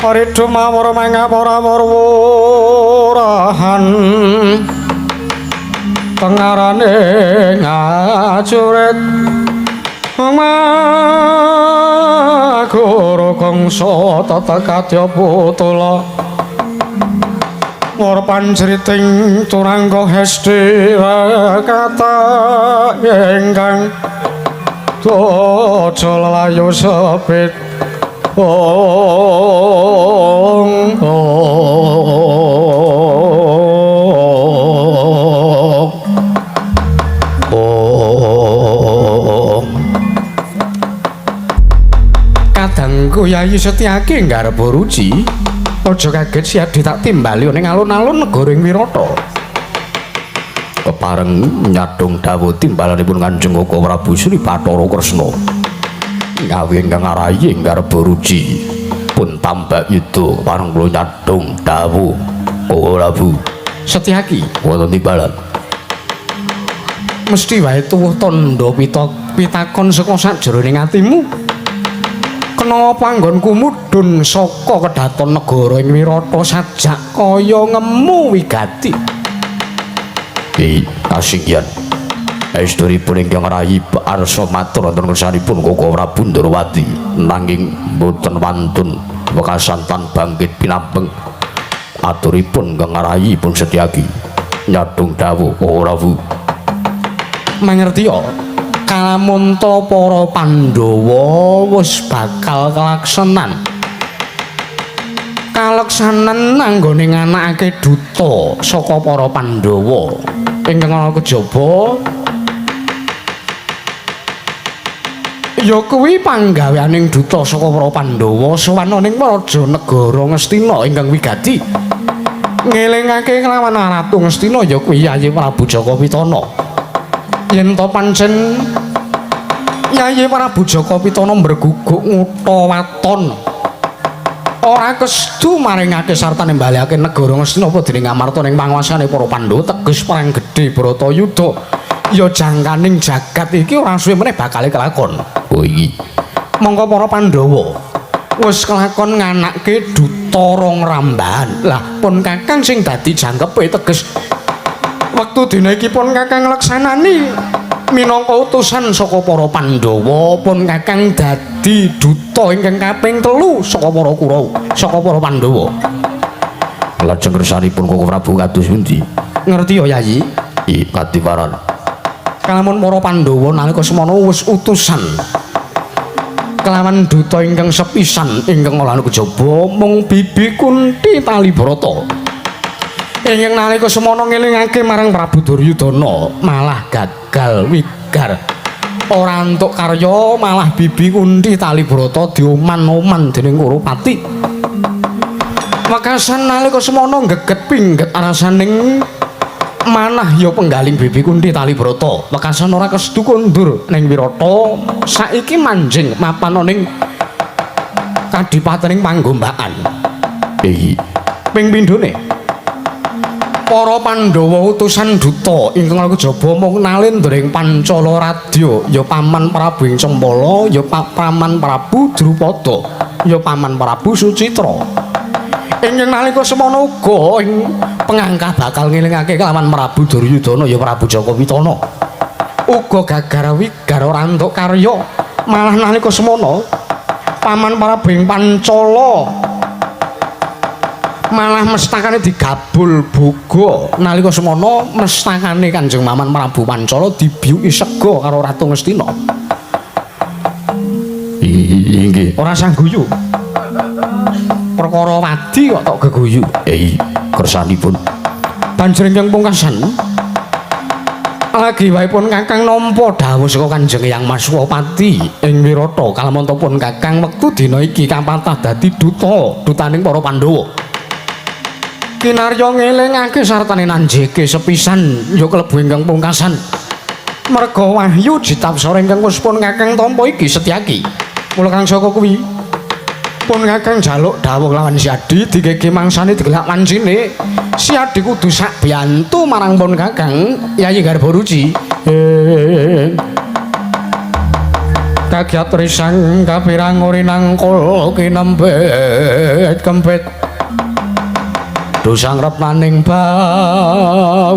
Ridho mawar mangapura wurahan tengarane ngacurit Maguru kangsa tetekadya putula War panjriting turangga hesti kata ingkang daja lelayu sepit ong ong ong. Kadangku Yayi Setyaki nggarpa ruci. Aja kaget Siadi tak timbali ning alun-alun negara ing Wirata. Kepareng nyadong dawuh timbalanipun Kanjeng Koko Prabu Sri Bathara Kresna. Ngawi ingkang ngarayi nggarpa ruci pun tambah itu pareng kula nyadong dawuh Koko Prabu Setyaki wonten timbalan. Mesti wae tuwuh tandha pitakon saka sajroning atimu. Kenapa anggonku mudhun saka kedaton negara ing Wirata sajak kaya ngemu wigati? Kasinggihan. Esturipun ingkang rayi arsa matur wonten ngersanipun Koko Prabu Ndorowati nanging boten wantun wekasan tan bangkit pinambeng aturipun ingkang rayi pun Setyaki nyadong dawuh Koko Prabu. Mangertiya kalamunta para Pandhawa wis bakal kelaksanan. Kaleksanan anggone nganakake duta saka para Pandhawa ingkang ana kejaba ya kuwi panggaweaning duta saka para Pandhawa sowan ning raja negara Ngastina ingkang wigati ngelingake kelawan Ratu Ngastina ya kuwi Yayi Prabu Jaka Pitana. Yen to pancen Yayi Prabu Jaka Pitana mbreguguk ngutha waton ora kesedu maringake sartane mbalekake negara Ngastina apa dening Amarta ning panguasane para Pandhawa teges perang gedhe Bharatayuda ya jangkaning jagat iki ora suwe meneh bakale kelakon. Oh iki mongko para Pandhawa wis kelakon nganake duta rong rambahan. Lah pun kakang sing dadi jangkepe teges wektu dina iki pun kakang nglaksanani minangka utusan saka para Pandhawa, pun kakang dadi duta ingkang kaping 3 saka para Kurawa, saka para Pandhawa. Lajeng kersanipun Koko Prabu kados pundi? Ngerti ya Yayi? Katiwaran. Kalamun para Pandhawa nalika semono wis utusan kelawan duta ingkang sepisan ingkang olahane kejaba mung Bibi Kunti Talibrata. Ingkang nalika semono ngelingake marang Prabu Duryudana malah gagal wigar ora entuk karya, malah Bibi Kunti Talibrata dioman-oman dening Kurupati. Wekasan nalika semono geget pingget arasaning manah ya penggaling Bibi Kunti Talibrata. Wekasan ora kesedu kondur ning Wirata, saiki manjing mapan ning kadipatening Panggombakan. Iki ping pindhone para Pandhawa utusan duta ingkang kejaba mung nalendra ing Pancala Radya ya paman Prabu ing Cempala, ya paman Prabu Drupada, ya paman Prabu Sucitra. Ingkang nalika semono uga ing pengangkah bakal ngelingake kelawan Prabu Duryudana ya Prabu Jaka Pitana. Uga gagar wigar ora entuk karya, malah nalika semono paman Prabu ing Pancala malah mestakane digabul boga. Nalika semono mestakane Kanjeng Maman Prabu Pancala dibiyuki sega karo Ratu Ngastina. Inggih, ora sah guyu. Perkara wadi kok tok geguyu. Kersanipun. Banjur ingkang pungkasan lagi wae pun kakang nampa dawuh saka Kanjeng Hyang Maswapati ing Wirata kalamontapun kakang wektu dina iki kapatah dadi duta dutaning para Pandhawa. Kinarya ngelingake sartane nanjeke sepisan ya klebu ingkang pungkasan. Merga wahyu jitapsara ingkang wis pun kakang tampa iki Setyaki. Mula kang saka kuwi pun kakang njaluk dawuh lawan Siadi digege mangsane digelak wancine. Siadi kudu sak biyantu marang pun kakang Yayi Garbaruci. Kagiat risang kapirang urinang kul kinembet kempit dosang retnaning bawana.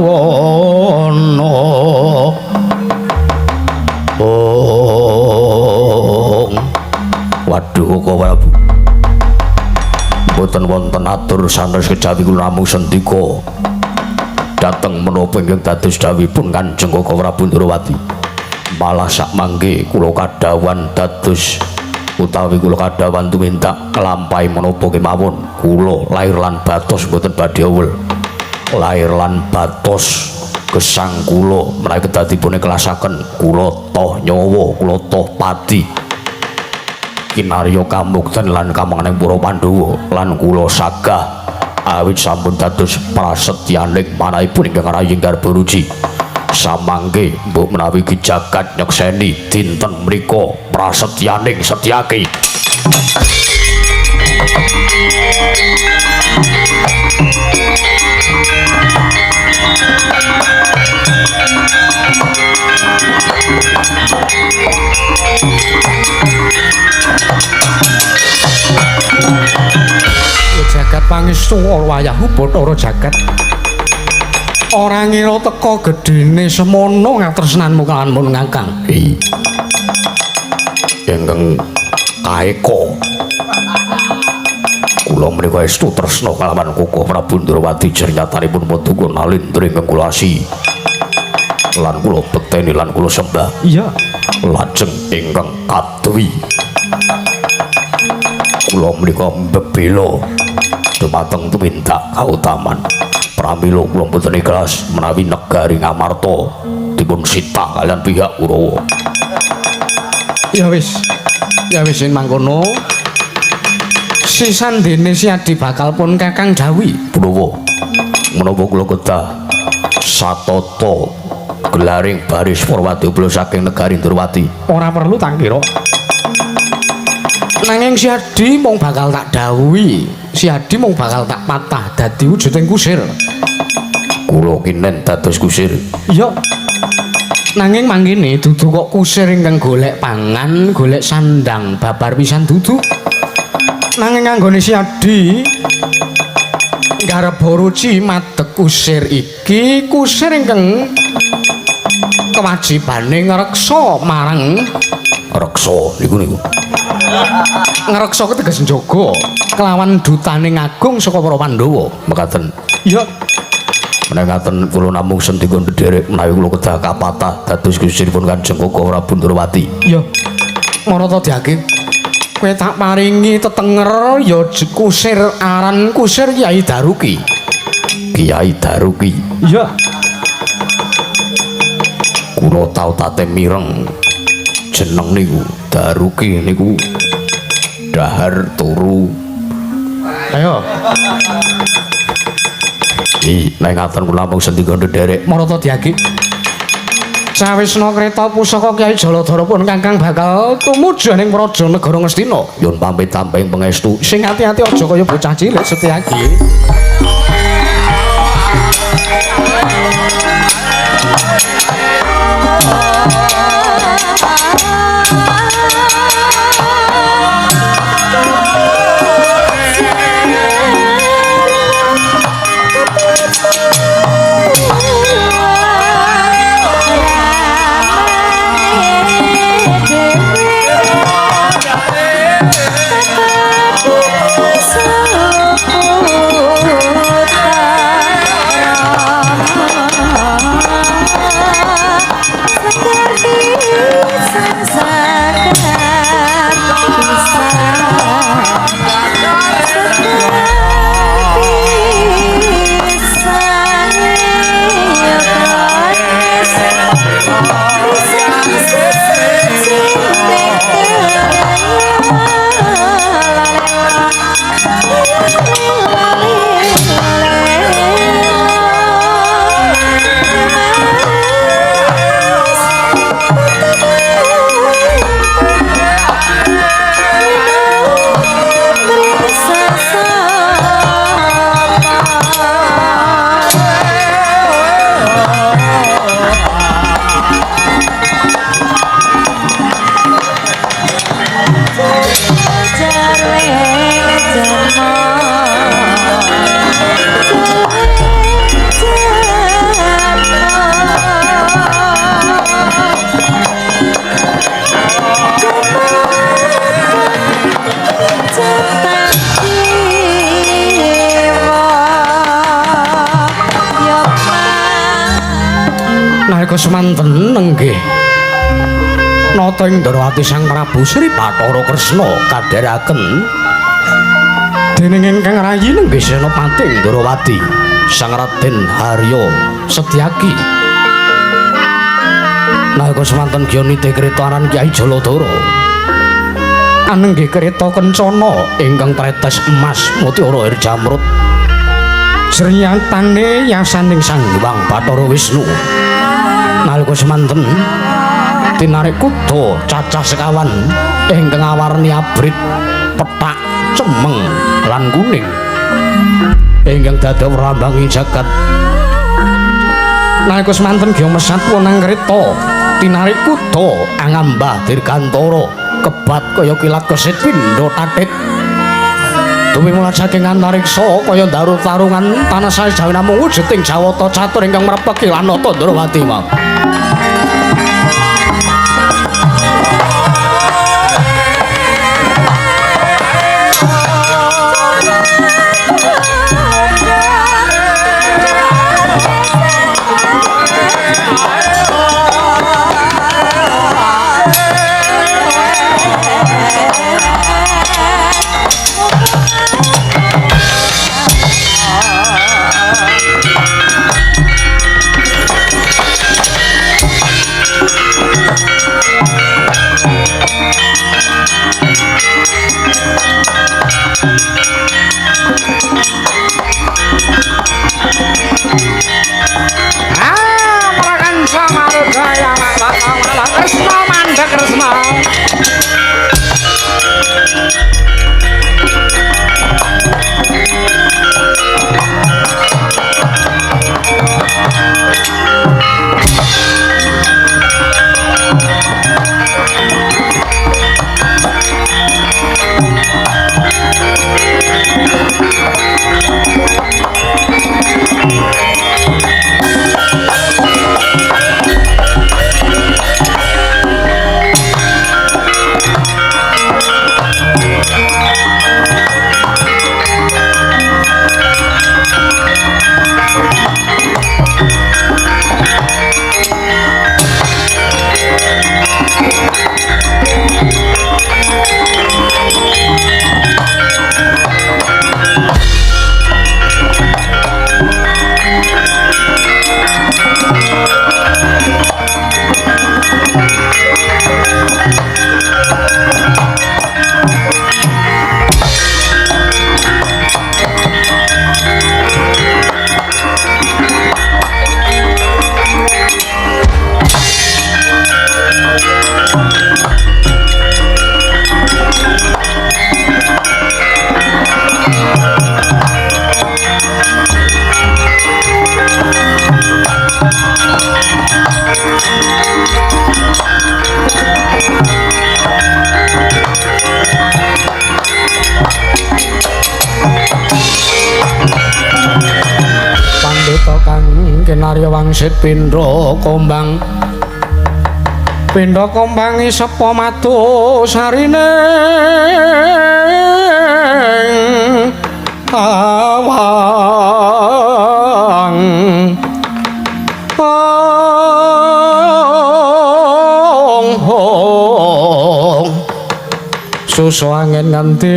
Ong. Waduh Koko Prabu. Mboten wonten atur sanes kejawi kula namung sendika dhateng menapa ingkang dados dawuhipun Kanjeng Koko Prabu Ndrawati. Malah sak mangke kula kadhawuhan dados utawi kula kadhawuhan tumindak nglampahi menapa kemawon. Kula lair lan batos mboten badhe owel. Lair lan batos gesang kula menawi kedadipun ikhlasaken kula toh nyawa, kula toh pati. Kinarya kamukten lan kamanganing para Pandhawa lan kula sagah awit sampun dados prasetyaning manahipun ingkang rayi Garbaruci. Samangke mbok menawi ki jagat nyekseni dinten mriku prasetyaning Setyaki. Jagat pangestu wayahu Bathara jagat. Ora ngira teka gedene semono ngatresnanmu kalawan mun Kakang. Ingkang kaeka kula menika estu tresna kalawan Koko Prabu Ndrawati jernyatanipun paduka nalindra ingkang kula asi lan kula bekteni lan kula sembah. Iya. Lajeng ingkang kadwi kula menika mbebela dumateng tumindak kautaman. Pramila kula mboten ikhlas menawi negari Ngamarta dipun sita kalian pihak Kurawa. Ya wis. Ya wis yen mangkono. Sisandene Siadi bakal pun Kakang dawuhi. Punapa? Menapa kula kedah satata gelaring baris para wadyabala saking negari Ndrawati? Ora perlu tak kira. Nanging Siadi mung bakal tak dawuhi. Siadi mung bakal tak patah dadi wujuding kusir. Kula kinen dados kusir. Iya. Nanging mangkene dudu kok kusir ingkang golek pangan, golek sandang babar pisan dudu. Nanging anggone Siadi nggareba ruci madeg kusir iki, kusir ingkang kewajibane ngreksa marang reksa niku niku. Ngreksa teges njaga kelawan dutane ngagung saka para Pandhawa. Mekaten. Iya. Menawi ngaten kula namung sendika ndherek menawi kula kedah kapatah dados kusiripun Kanjeng Koko Prabu Ndrawati. Iya. Marata diake. Kowe tak paringi tetenger ya kusir aran kusir Kyai Daruki. Kyai Daruki. Iya. Kula tau tate mireng jeneng niku Daruki niku dahar turu. Ayo. Nek ngaten kula namung sendika ndherek. Marata diaki. Sawisna kreta pusaka Kyai Jaladara pun Kakang bakal tumuju ning Praja Negara Ngastina. Nyuwun pamit tamping pangestu. Sing ati-ati aja kaya bocah cilik Setyaki. Oh. Nalika semanten nenggih nata ing Ndrawati Sang Prabu Sri Bathara Kresna kadheraken dening ingkang rayi nenggih Senopati Ndrawati Sang Raden Harya Setyaki. Nalika semanten gyanite kreta aran Kyai Jaladara anenggih kreta kencana ingkang tretes emas mutiara air jamrut sriyatane yasaning Sang Hyang Bathara Wisnu. Nalika semanten tinarik kuda cacah sekawan ingkang awarni abrit pethak cemeng lan kuning ingkang dados rambangi jagat. Nalika semanten gya mesat wonang kreta tinarik kuda angambah dirgantara kebat kaya kilat kesit pindha tatit tumimula saking antariksa kaya daru tarungan tanah sae namung wujud ing jawata catur ingkang mrepeki lan nata Ndrawati mau. Kinarya wangsit pindha kombang pindha kombangi sepa madu sarine awang ong hong susu angin nganti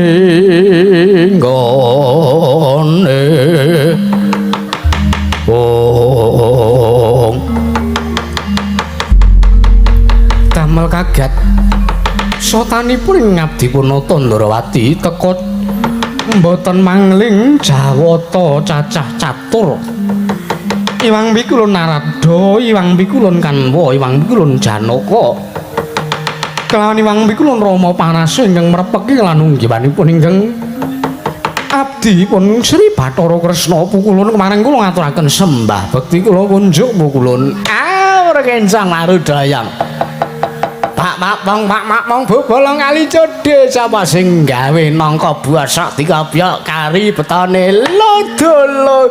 nggone ong. Damel kaget sotanipun ngabdi punata Ndrawati teka mboten mangling jawata cacah catur. Iwang pikulun Narada, iwang pikulun Kanwa, iwang pikulun Janaka. Kelawan iwang pikulun Rama Parasa ingkang mrepeki lan unggiwanipun ingkang abdi pun Sri Bathara Kresna pukulun kemarin kula ngaturaken sembah bekti kula kunjuk pukulun. Ah, kencang marudayang. Pak Makmong, Pak Makmong bobolong kali codhe sapa sing gawe nangka buah sak dikopyok kari betone lodolo.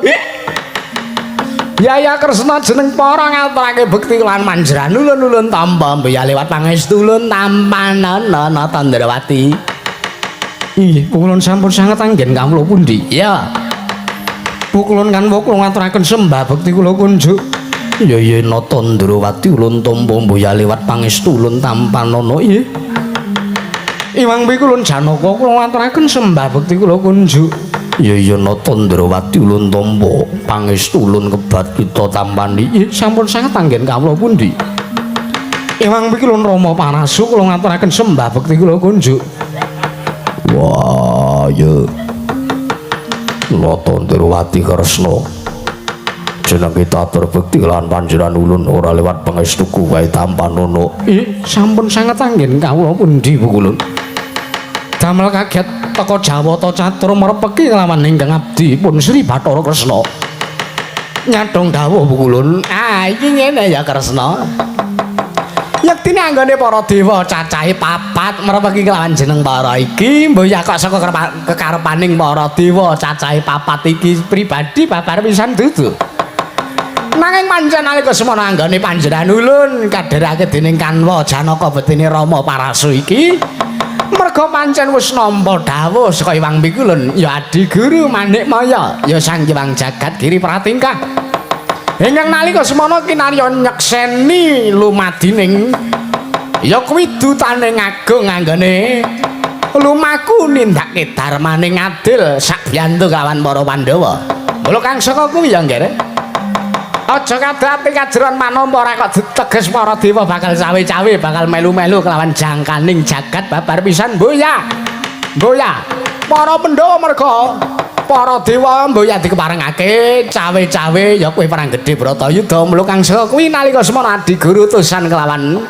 Yaya Kresna jeneng para ngaturake bekti lan manjeran ulun-ulun tampa mbeya lewat pangestu ulun tampanana Nata Ndrawati. Inggih, pukulun sampun sanget anggen kawula pundi? Ya. Pukulun kan kula ngaturaken sembah bekti kula kunjuk. Ya ya Nata Ndrawati ulun tampa mboya liwat pangestu ulun tampanana. Nggih. Iwang Pikulun Janaka kula ngaturaken sembah bekti kula kunjuk. Ya ya Nata Ndrawati ulun tampa pangestu ulun kebat kita tampani. Nggih, sampun sanget anggen kawula pundi. Iwang Pikulun Rama Parasu kula ngaturaken sembah bekti kula kunjuk. Wah, ya. Nata Ndrawati Kresna. Jeneng kita atur bekti lan panjenengan ulun ora lewat pangestuku wae tampanana. Ih, sampun sanget anggen kawula pundi Pukulun. Damel kaget teka Jawata catur merepeki kelawan ingkang abdi pun Sri Bathara Kresna. Nyadong dawuh Pukulun. Ah, iki ngene ya Kresna. Yektine anggone para dewa cacahe papat merepeki kelawan jeneng para iki, mboya kok saka kekarepaning para dewa cacahe papat iki pribadi babar pisan dudu. Nanging pancen nalika semono anggone panjenengan ulun kadherake dening Kanwa Janaka betine Rama Parasu iki merga pancen wis nampa dawuh saka Hyang Pikulun ya Adi Guru Manikmaya ya Sang Hyang Jagat Giri Pratingkah ingkang nalika semono kinarya nyekseni lumadining ya kuwi dutaning agung anggone lumaku nindakake darmaning adil sakbiyantu kawan para Pandhawa. Mula kang saka kuwi ya nggih. Aja kadhate kajeron manampa ora kok teges para dewa bakal cawe-cawe bakal melu-melu kelawan jangkaning jagat babar pisan mboya. Mboya. Para Pandhawa merga para dewa mboya dikeparengake cawe-cawe ya kuwi perang gedhe Bratayuda. Mula kang saka kuwi nalika semono Adi Guru utusan kelawan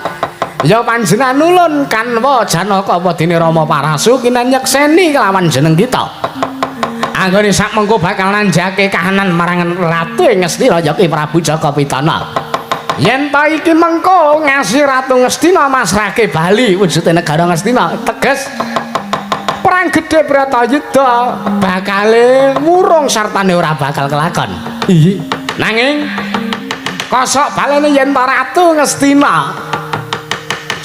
ya panjenengan ulun Kanwa Janaka apa dene Rama Parasu kinan nyekseni kelawan jeneng kita. Anggone sak mengko bakal nanjake kahanan marang ratu ing Ngastina ya Ki Prabu Jaka Pitana. Yen ta iki mengko ngasih Ratu Ngastina masrahke bali wujude negara Ngastina, teges perang gedhe Bratayuda bakale murung sartane ora bakal kelakon. Iya. Nanging kosok balene yen ta Ratu Ngastina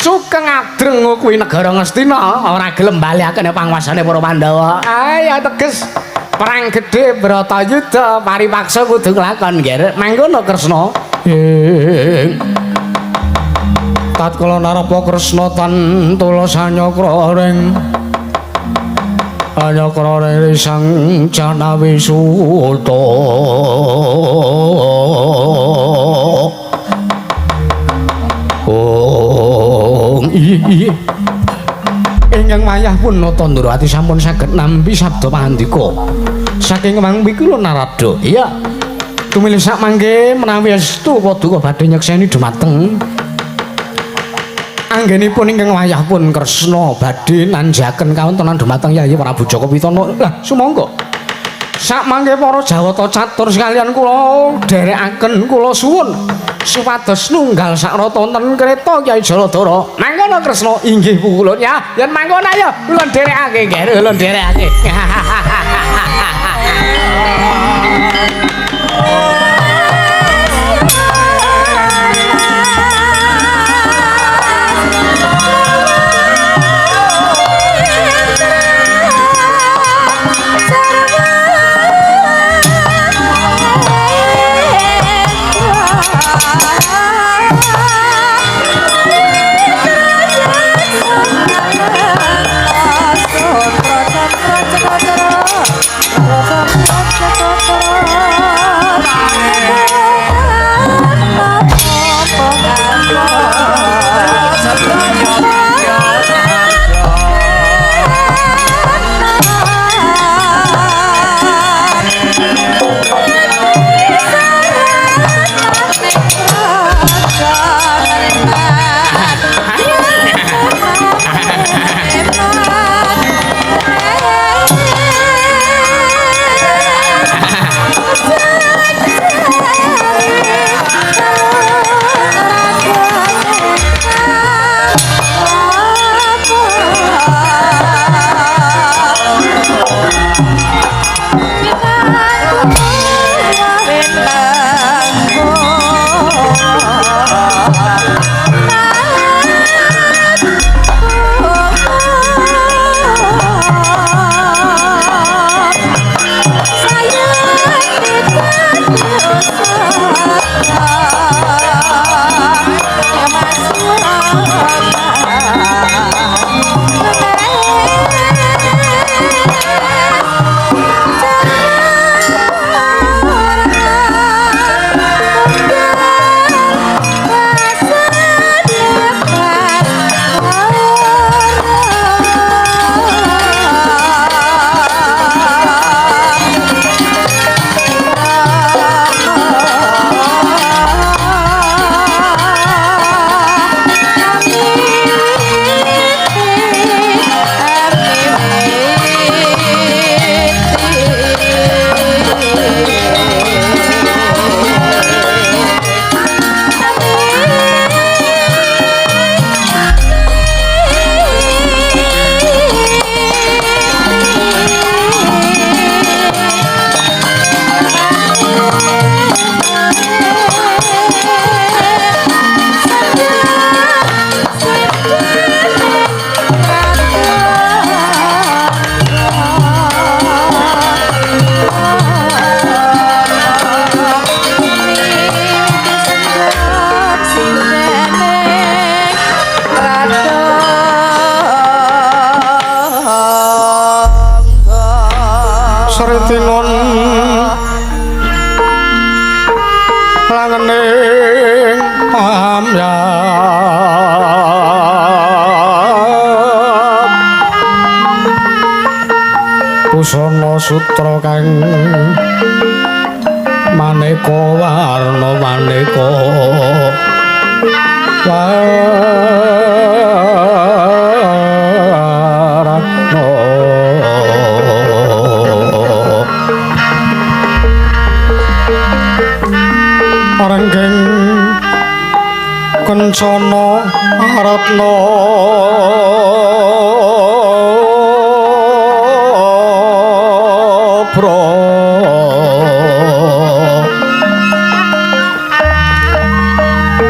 sugeng adreng kuwi negara Ngastina ora gelem balekake panguasane para Pandhawa. Ayo teges perang gedhe Bratayuda paripaksa kudu kelakon nggih. Mangkono Kresna. Ing tatkala narapa Kresna tan tulus anyakra ring anyakra ring Sang Janawi Suta. Oh, iya. Ingkang wayah pun Nata Ndrawati sampun saged nampi sabda pangandika saking Hyang Pikulun Narada. Iya. Tumilih sak mangke menawi estu paduka badhe nyekseni dumateng anggenipun ingkang wayah pun Kresna badhe nanjaken kawontenan dumateng Yayi Prabu Jaka Pitana. Lah sumangga. Sak mangke para Jawata catur sekalian kula dherekaken kula suwun supados nunggal sakrata wonten kreta Kyai Jaladara. Mangkono Kresna. Inggih pukulun ya. Yen mangkono ayo ulun dherekake nggih, ulun dherekake. Cakra. Langening pamyat busana sutra kang maneka warna maneka warna ranggeng kencana ratna bra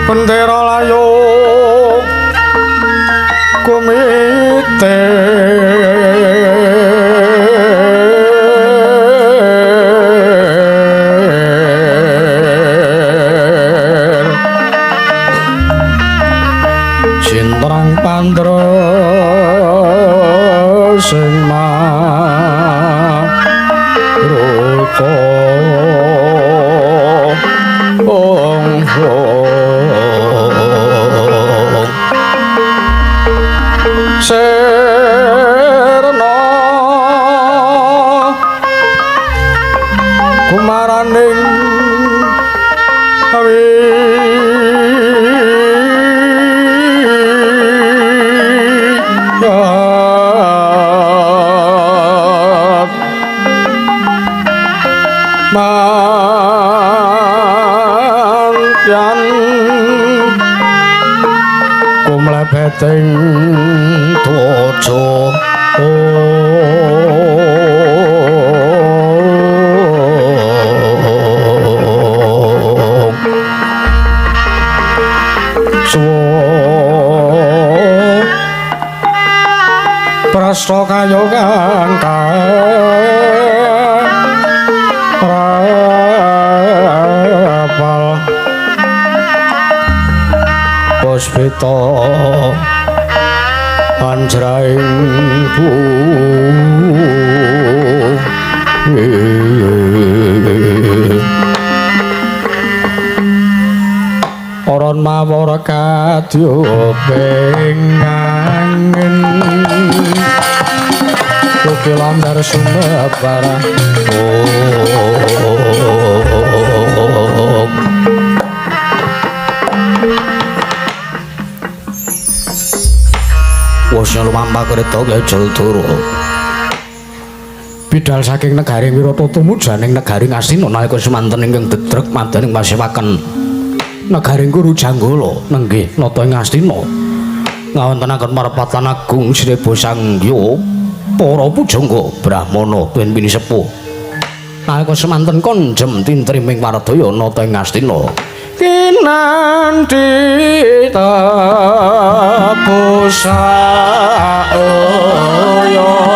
bendera layung kumite sintrang pandra sing maruka ong sirna kumaraning mantyan kumlebeting twaja prasta kaya kang kapal puspita anjraing bumi aron mawar kadyoping angin ukil lambar sumebara Wosnya lumampah kereta kejel turu. Bidal saking negari Wirata tumuju ning negari Ngastina nalika semanten ingkang dedrek madaning pasewaken negari Guru Janggala nenggih nata ing Ngastina ngawontenaken marepatan agung Sreba Sangya para pujangga brahmana tuwin pinisepuh nalika semanten konjem tintriming waradaya nata ing Ngastina kinanthi tepusa oyon.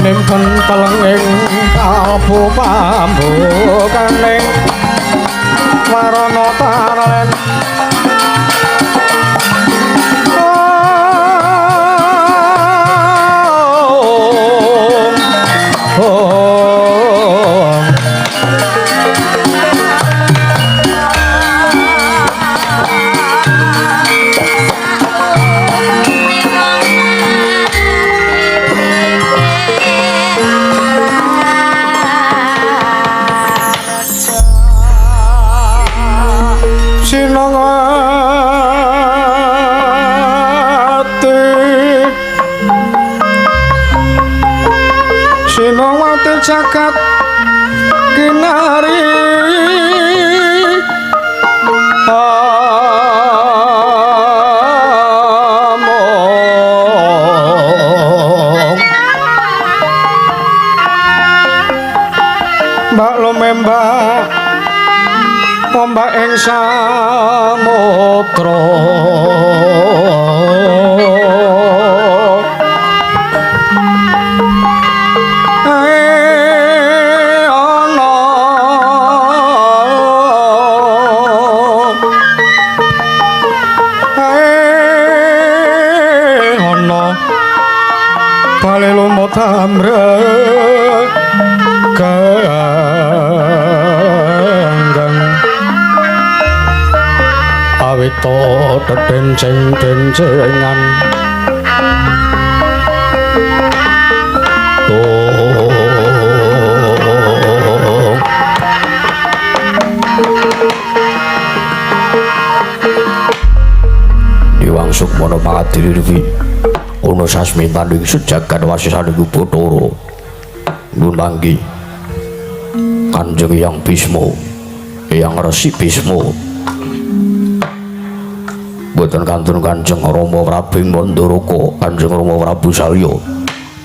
Tinimpen telenging kalbu pambukaning warana tarlen. Sinongwati jagat kinari among mbak lumembak ombak ing samudra. Awito dedenceng-dencengan Diwang Sukmana pangadiri ana sasmitaning sejagat wasisaning Bathara nunanggi Kanjeng Hyang Bisma, Hyang Resi Bisma. Boten kantun Kanjeng Rama Prabu Mandaraka, Kanjeng Rama Prabu Salya,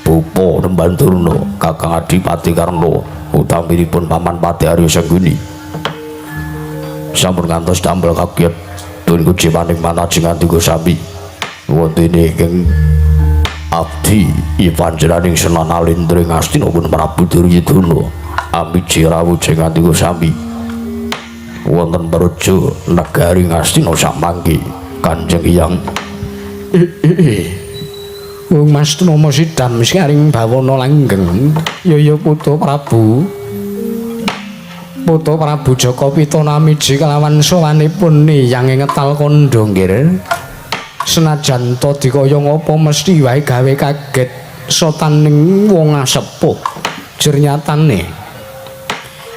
Bapa Nembandurna, Kakang Adipati Karna, utaminipun Paman Pati Arya Sengguni. Sampun ngantos damel kaget dun kuciwaning manajeng antiga sami. Wonten ingkang abdi ipanjenenganing Sunan Alindra Ngastina pun Prabu Duryudana amiji rawuh jeng antiga sami. Wonten praja negari Ngastina samangke Kanjeng Hyang. Wong Mas Tnomo sidam saring bawana langgeng. Ya ya Putra Prabu. Putra Prabu Jaka Pitana miji kelawan sowanipun Hyang ngetal kandha nggih. Senajan ta dikaya ngapa mesti wae gawe kaget sotaning wong asepuh. Jernyatane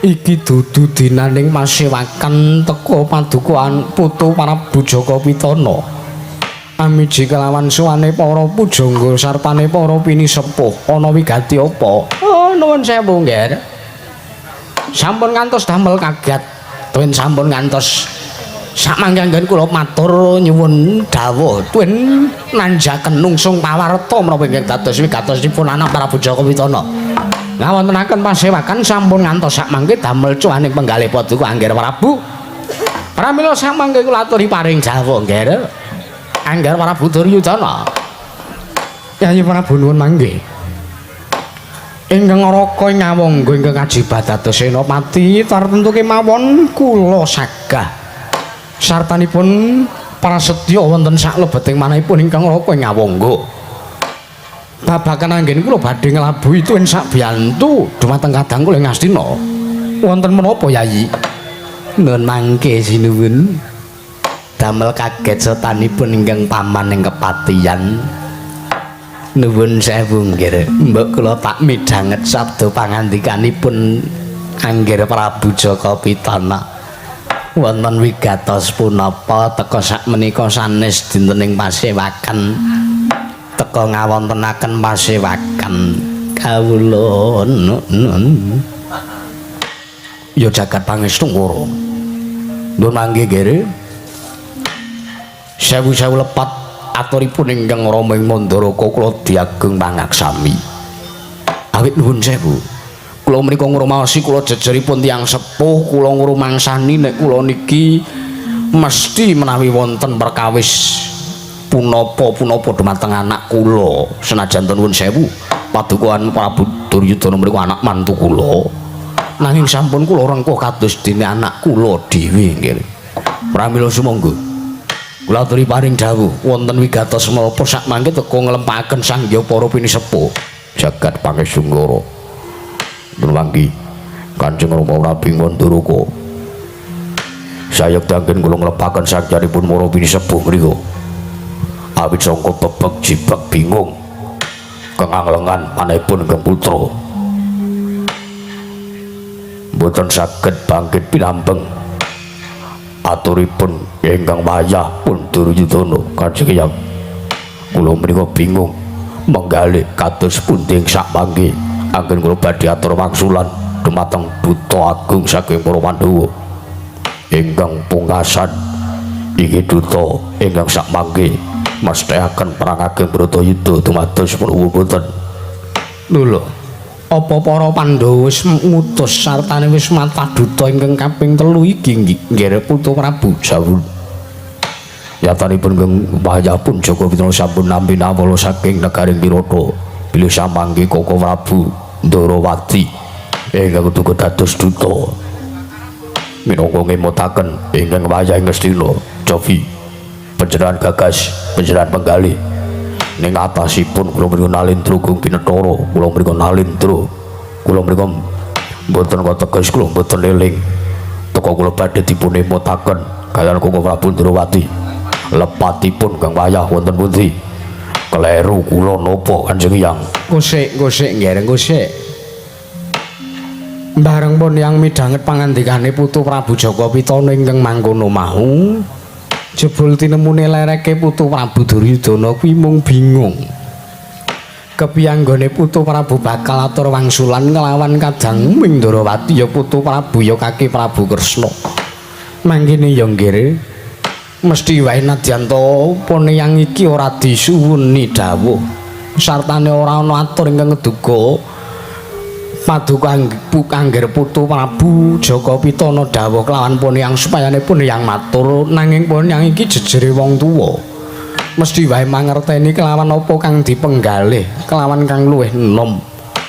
iki dudu dinaning masewakan teka padukaan Putu Prabu Jaka Pitana. Amiji kelawan suwane para pujangga sartane para pinisepuh ana wigati apa? Oh nuwun sewu nggih. Sampun ngantos damel kaget, tuwin sampun ngantos samangke anggen kula matur nyuwun dawuh tuwin nanjaken nungsung pawarta menapa ingkang dados wigatosipun anak Prabu Jaka Pitana. Ngawontenaken pasewakan sampun ngantos sakmangke damel cuwaning penggalih paduka Angger Prabu. Pramila samangke kula aturi paring dawuh nggih. Angger Prabu Duryudana. Yayi Prabu nuwun mangke. Ingkang Raka ing Ngawangga ingkang ajibat dados senopati tartemtu kemawon kula sagah. Sartanipun prasetya wonten saklebeting manahipun ingkang Raka ing Ngawangga. Babagan anggen kula badhe nglabuhi tuwin sakbiyantu dumateng kadang kula ing Ngastina. Wonten menapa Yayi? Nuwun mangke sinuwun. Damel kaget sotanipun ingkang paman ing kepatihan. Nuwun sewu nggih. Mbok kula tak midhanget sabda pangandikanipun Angger Prabu Jaka Pitana. Wonten wigatos punapa teka sakmenika sanes dintening pasewakan. Teka ngawontenaken pasewakan kawula nun. Ya jagat pangestu ngoro. Nuwun mangke nggih. Sewu-sewu lepat aturipun ingkang Rama ing Mandaraka kula diageng pangaksami. Awit nuwun sewu. Kula menika ngrumaosi kula jejeripun tiyang sepuh, kula ngrumangsani nek kula niki mesti menawi wonten perkawis punapa-punapa dumateng anak kula senajan nuwun sewu. Paduka Prabu Duryudana mriku anak mantu kula. Nanging sampun kula rengkuh kados dene anak kula dhewe nggih. Pramila sumangga. Kula aturi paring dawuh wonten wigatos menapa sak mangke teka nglempaken sangya para pinisepuh jagat pangesunggara. Mangki Kanjeng Rama Prabu Manduraka. Sayekti anggen kula nglempaken sangyanipun para pinisepuh mriku. Awit sangka bebek jibak bingung kenganglengan manahipun ingkang putra. Mboten saged bangkit pinambeng aturipun ingkang wayah pun Duryudana. Kanjeng Hyang, kula menika bingung menggalih kados pundi ing sak mangke anggen kula badhe atur wangsulan dumateng duta agung saking para Pandhawa ingkang pungkasan iki duta ingkang sak mangke mesthekaken perang ageng Bratayuda dumados menapa boten? Lho, apa para Pandhawa wis ngutus sartane wis matah duta ingkang kaping 3 iki nggih Putu Prabu? Sampun. Yatanipun ingkang wayah pun Jaka Pitana sampun nampi nawala saking negaring Wirata bilih samangke Koko Prabu Ndarawati ingkang duka dados duta minangka ngemutaken ingkang wayah Ngastina Javi panjenengan gagas panjenengan penggalih ning atasipun kula mriku nalindra gung pinethara kula mriku nalindra kula mriku mboten kateges kula mboten eling teka kula badhe dipun emutaken kaliyan Koko Prabu Ndrawati lepatipun kang wayah wonten pundi kleru kula napa Kanjeng Hyang? Gosik gosik nggih gosik. Bareng pun yang midhanget pangandikane Putu Prabu Jaka Pitana ingkang mangkono mau, jebul tinemune lereke Putu Prabu Duryudana kuwi mung bingung. Kepiyanggone Putu Prabu bakal atur wangsulan nglawan kadang Mindrawati ya Putu Prabu ya Kaki Prabu Kresna. Mangkene ya nggih, mesti wae nadyan ta poneyang iki ora disuwuni dawuh sartane ora ana atur ingkang ngeduga paduka angger Putu Prabu Jaka Pitana dawuh kelawan poneyang supayane poneyang matur, nanging poneyang iki jejere wong tuwa mesti wae mangerteni kelawan apa kang dipenggalih kelawan kang luwih enom.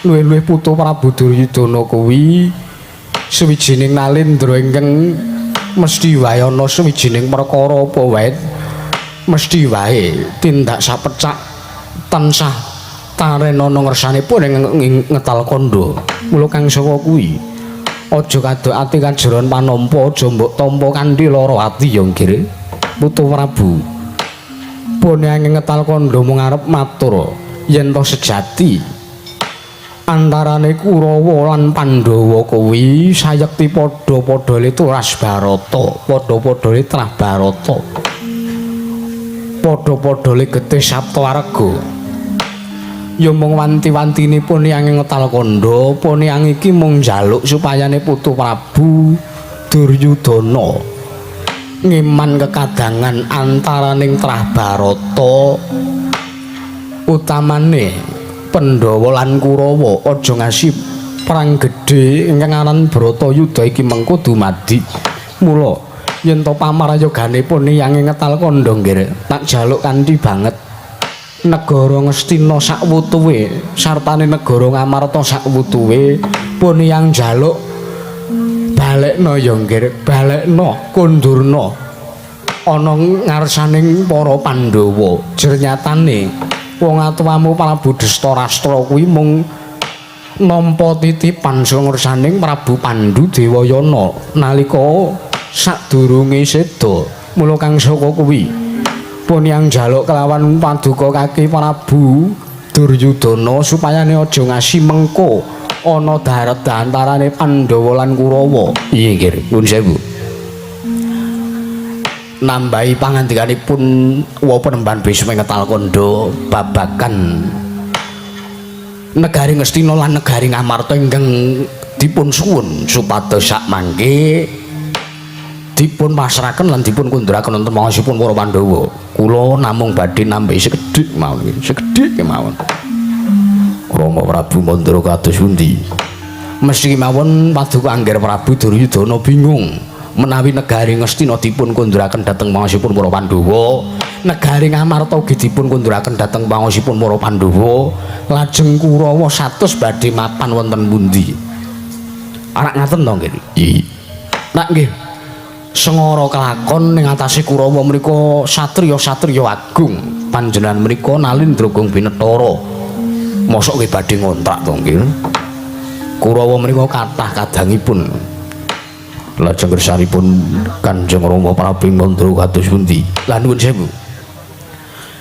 Luwih-luwih Putu Prabu Duryudana kuwi suwijining nalindra ingkang mesti wae ana suwijining perkara apa wae mesti wae tindak sapecak tansah tarenana ngersanipun ing ngetal kandha. Mula kang saka kuwi aja kadok ati kajeron panampa, aja mbok tampa kanthi lara ati ya nggih Putu Prabu. Pone ngetal kandha mung arep matur yen to sejati antarane Kurawa lan Pandhawa kuwi sayekti padha-padha turas Barata, padha-padha trah Barata, padha-padha getih Saptawarga. Ya mung wanti-wantine pun yang ngetal kandha, pun yang iki mung njaluk supayane Putu Prabu Duryudana ngeman kekadangan antaraning trah Barata utamane Pandhawa lan Kurawa aja ngasi perang gedhe ingkang aran Bratayuda iki mengko dumadi. Mula yen to pamarayogane pun yang ngetal kandha nggih tak jaluk kanthi banget negara Ngastina sakwutuwe sartane negara Ngamarta sakwutuwe pun yang jaluk balekno ya nggih, balekno kundurna ana ngarsaning para Pandhawa. Jernyatane wong atuwamu Prabu Destarastra kuwi mung nampa titipan saka ngarsaning Prabu Pandu Dewayana nalika sadurunge seda. Mula kang saka kuwi pun yang jaluk kelawan paduka kaki Prabu Duryudana supayane aja ngasi mengko ana daret antarane Pandhawa lan Kurawa. Iya nggih, nuwun sewu. Nambahi pangandikanipun wa penemban Bisma ngetal kandha babagan negari Ngastina lan negari Ngamarta ingkang dipun suwun supados sak mangke dipun pasrahaken lan dipun kunduraken wonten mangasipun para Pandhawa. Kula namung badhe nambahi sekedhik mawon, sekedhik kemawon. Rama Prabu Mandra kados pundi? Mesti kemawon paduka angger Prabu Duryudana bingung Menawi negari Ngastina dipun konduraken dhateng pangaosipun para Pandhawa, negari Ngamarta ugi dipun konduraken dhateng pangaosipun para Pandhawa, lajeng Kurawa 100 badhe mapan wonten pundi? Arak ngaten to nggih? Iya. Nak nggih. Sengara kelakon ing atase Kurawa menika satriya-satriya agung. Panjenengan menika Nalindra Gong Binetara. Mosok nggih badhe ngontrak to nggih? Kurawa menika kathah kadangipun. Lajeng kersanipun Kanjeng Rama Prabu Mandra kados pundi? Lah nuwun sewu.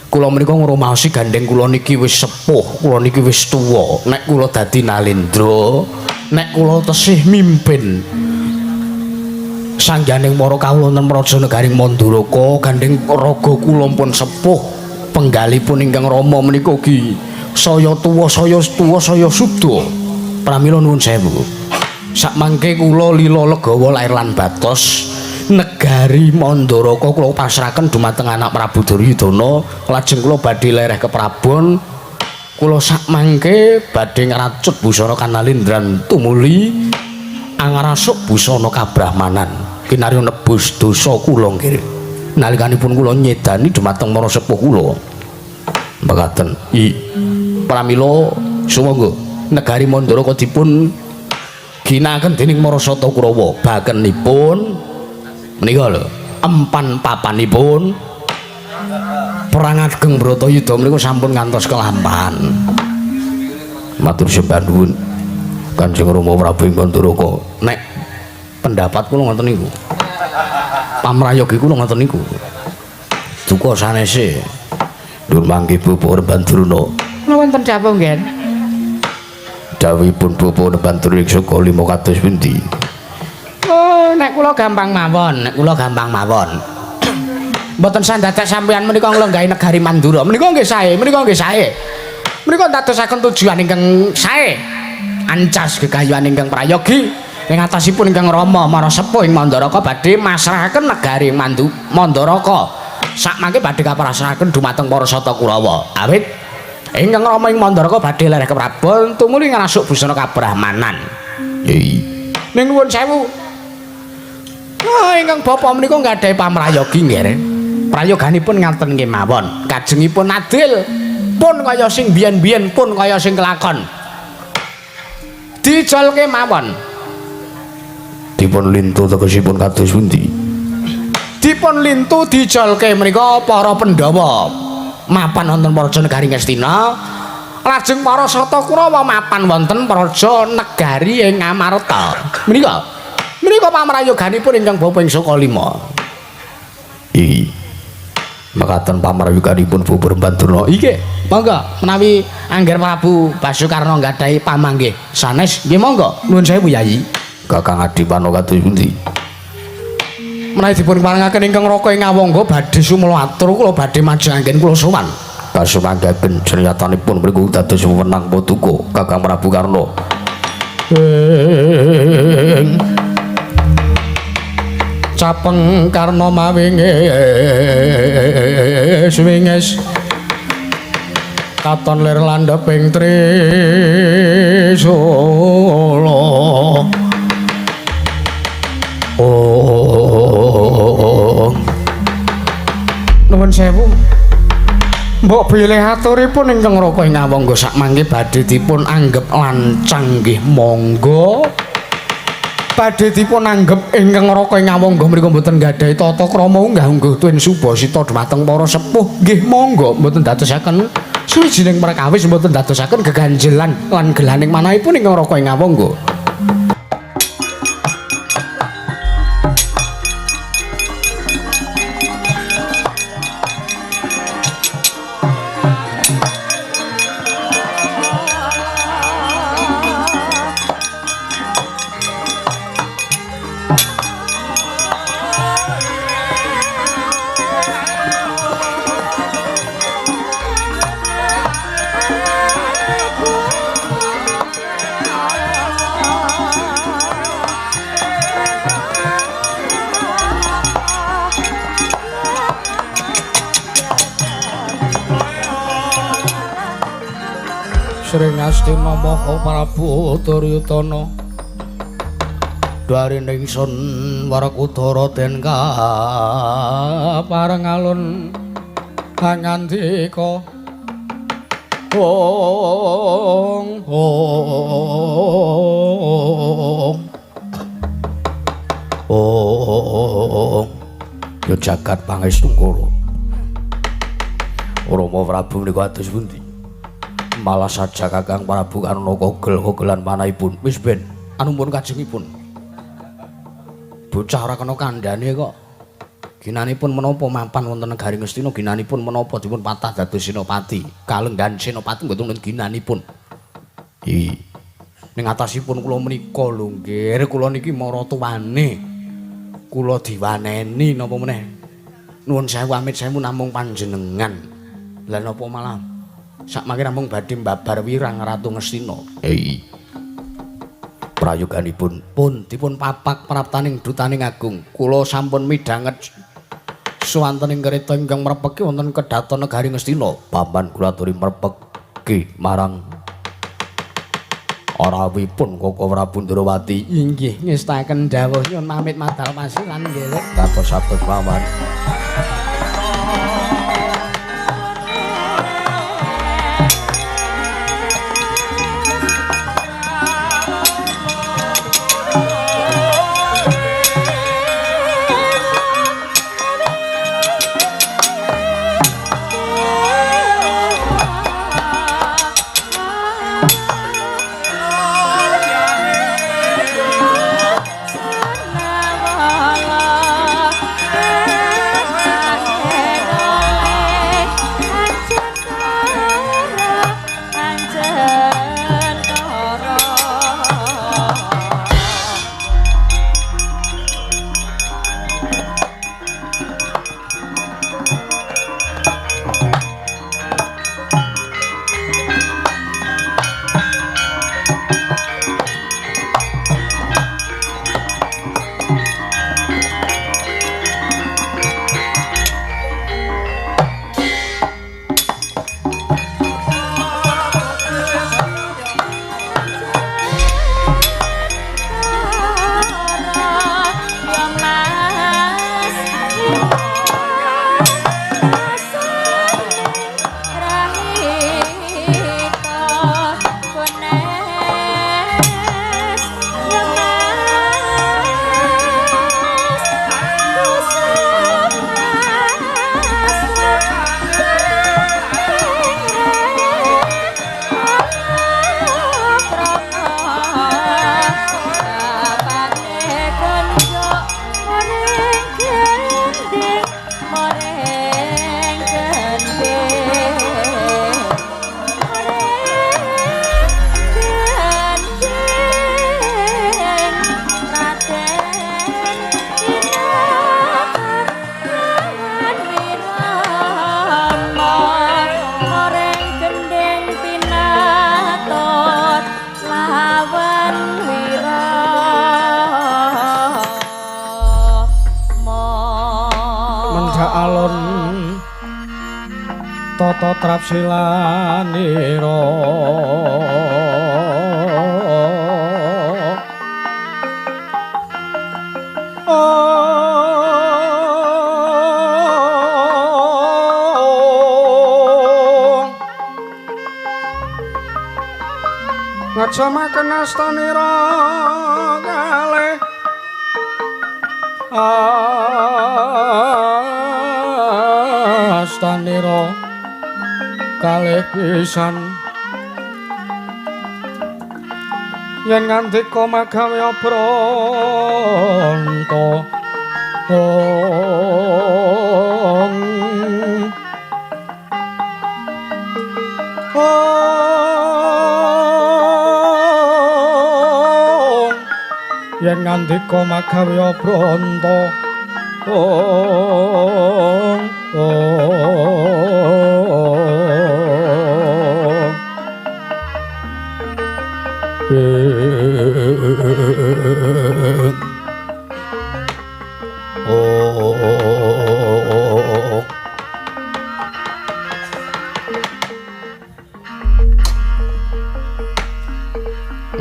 Kula menika ngrumaosi gandeng kula niki wis sepuh, kula niki wis tuwa. Nek kula dadi Nalindra, nek kula tesih mimpin sangganing para kawula wonten Praja Negaring Mandaraka, gandeng raga kula pun sepuh, penggalipun ingkang rama menika ugi saya tuwa, saya tuwa, saya suda. Pramila nuwun sewu. Sakmangke kula lila legawa lair lan batos negari Mandaraka kula pasrahaken dumateng anak Prabu Duryudana, lajeng kula badhe lereh ke Prabon. Kula sakmangke badhe ngracut busana kanalindran tumuli angrasuk busana kabrahmanan kinarya nebus dosa kula nggih nalikanipun kula nyedani dumateng para sepuh kula. Mekaten. I pramila sumangga negari Mandaraka dipun ginakaken dening Marasata Kurawa. Bakenipun menika lho empan papanipun perang ageng Bratayuda menika sampun ngantos kelampahan. Matur sembah nuwun Kanjeng Rama Prabu Mandaraka. Nek pendapat kula ngoten niku. Pamrayogi kula ngoten niku. Duka sanese. Nur mangke Bapak Bandruna. Kula wonten dawuh nggih. Dawuhipun Bapak Bandruna ing saka 5 kados pundi? Oh, nek kula gampang mawon, nek kula gampang mawon. Mboten sandadak sampeyan menika nglenggahi negari Mandura. Menika nggih sae, menika nggih sae. Menika ndadosaken tujuan ingkang sae. Ancas gegayuhan ingkang prayogi ing atasipun ingkang rama mara sepuh ing Mandaraka badhe masrahaken negari Mandaraka. Sakmangke badhe kaprasrahaken dumateng para Sata Kurawa. Awit ingkang rama ing Mandaraka badhe lereh ke Prabon tumuli ngrasuk busana kabrahmanan. Nggih. Ning nuwun sewu. Ah, ingkang bapa menika nggadahi pamrayogi nggih. Prayoganipun ngaten nggih mawon. Kajengipun adil pun kaya sing biyen-biyen pun kaya sing kelakon. Dijolke mawon. Dipun lintu tegesipun kados pundi? Dipun lintu dijolke menika para Pandhawa mapan wonten Praja Negari Ngastina, lajeng para Sata Kurawa mapan wonten Praja Negari ing Ngamarta. Menika menika pamrayoganipun ingkang bapa ing Saka Lima. Iki mekaten pamrayoganipun Bapak Bandurna. Iki monggo menawi Angger Prabu Basukarna nggadahi pamanggih sanes nggih monggo. Nuwun sewu Yayi. Kakang Adipano kados pundi? Menawi dipun parengaken ingkang Raka ing Awangga badhe sumela atur kula badhe majeng anggen kula sowan. Kasumanggaken jenyatanipun mriku dados wewenang paduka Kakang Prabu Karna. Ing capeng Karna mawinges winges katon lir landheping trisula. Oh, nuwun sewu. Mbok bilih aturipun ingkang Raka ing Awangga sakmangke badhe dipun anggep lancang nggih monggo. Badhe dipun anggep ingkang Raka ing Awangga mriku mboten nggadahi tata krama unggah-ungguh tuwin subasita dhumateng para sepuh nggih monggo, mboten dadosaken suwijining perkawis, mboten dadosaken geganjelan lan gelaning manahipun ingkang Raka ing Awangga. Sring Astina Maha Prabu Duryudana. Darine ingsun Werkudara den kapareng alun ngandika ong ong ong ya jagat pangestu kula. Rama Prabu menika atus pundi? Malah saja Kakang Prabu Karna kogel-kogelan manahipun. Wis ben anumpun kajengipun. Bocah ora kena kandhane kok. Ginanipun menapa mapan wonten negari Ngastina, ginanipun menapa dipun patah dados senopati. Kalenggan senopati mboten wonten ginanipun. Hi. Ning atasipun kula menika lho nggih, kula niki maratuwane. Kula diwaneni napa meneh. Nuwun sewu amit sewu namung panjenengan. Lah napa malah sakmangke namung badhe mbabar wirang Ratu Ngastina. Hei. Prayoganipun pun dipun papak praptaning dutaning agung. Kula sampun midhanget suwanten ing kereta ingkang mrepeki wonten kedaton negari Ngastina. Paman kula aturi mrepeki marang rawuhipun Koko Prabu Ndrawati. Inggih, ngestaken dawuh nyuwun pamit madal pasilan nggih. Kados-ados paman. Tata trapsilanira ngejamaken astanira kalih astanira kalih pisan yen ngandika magawe branta ong ong yen ngandika magawe branta ong ong.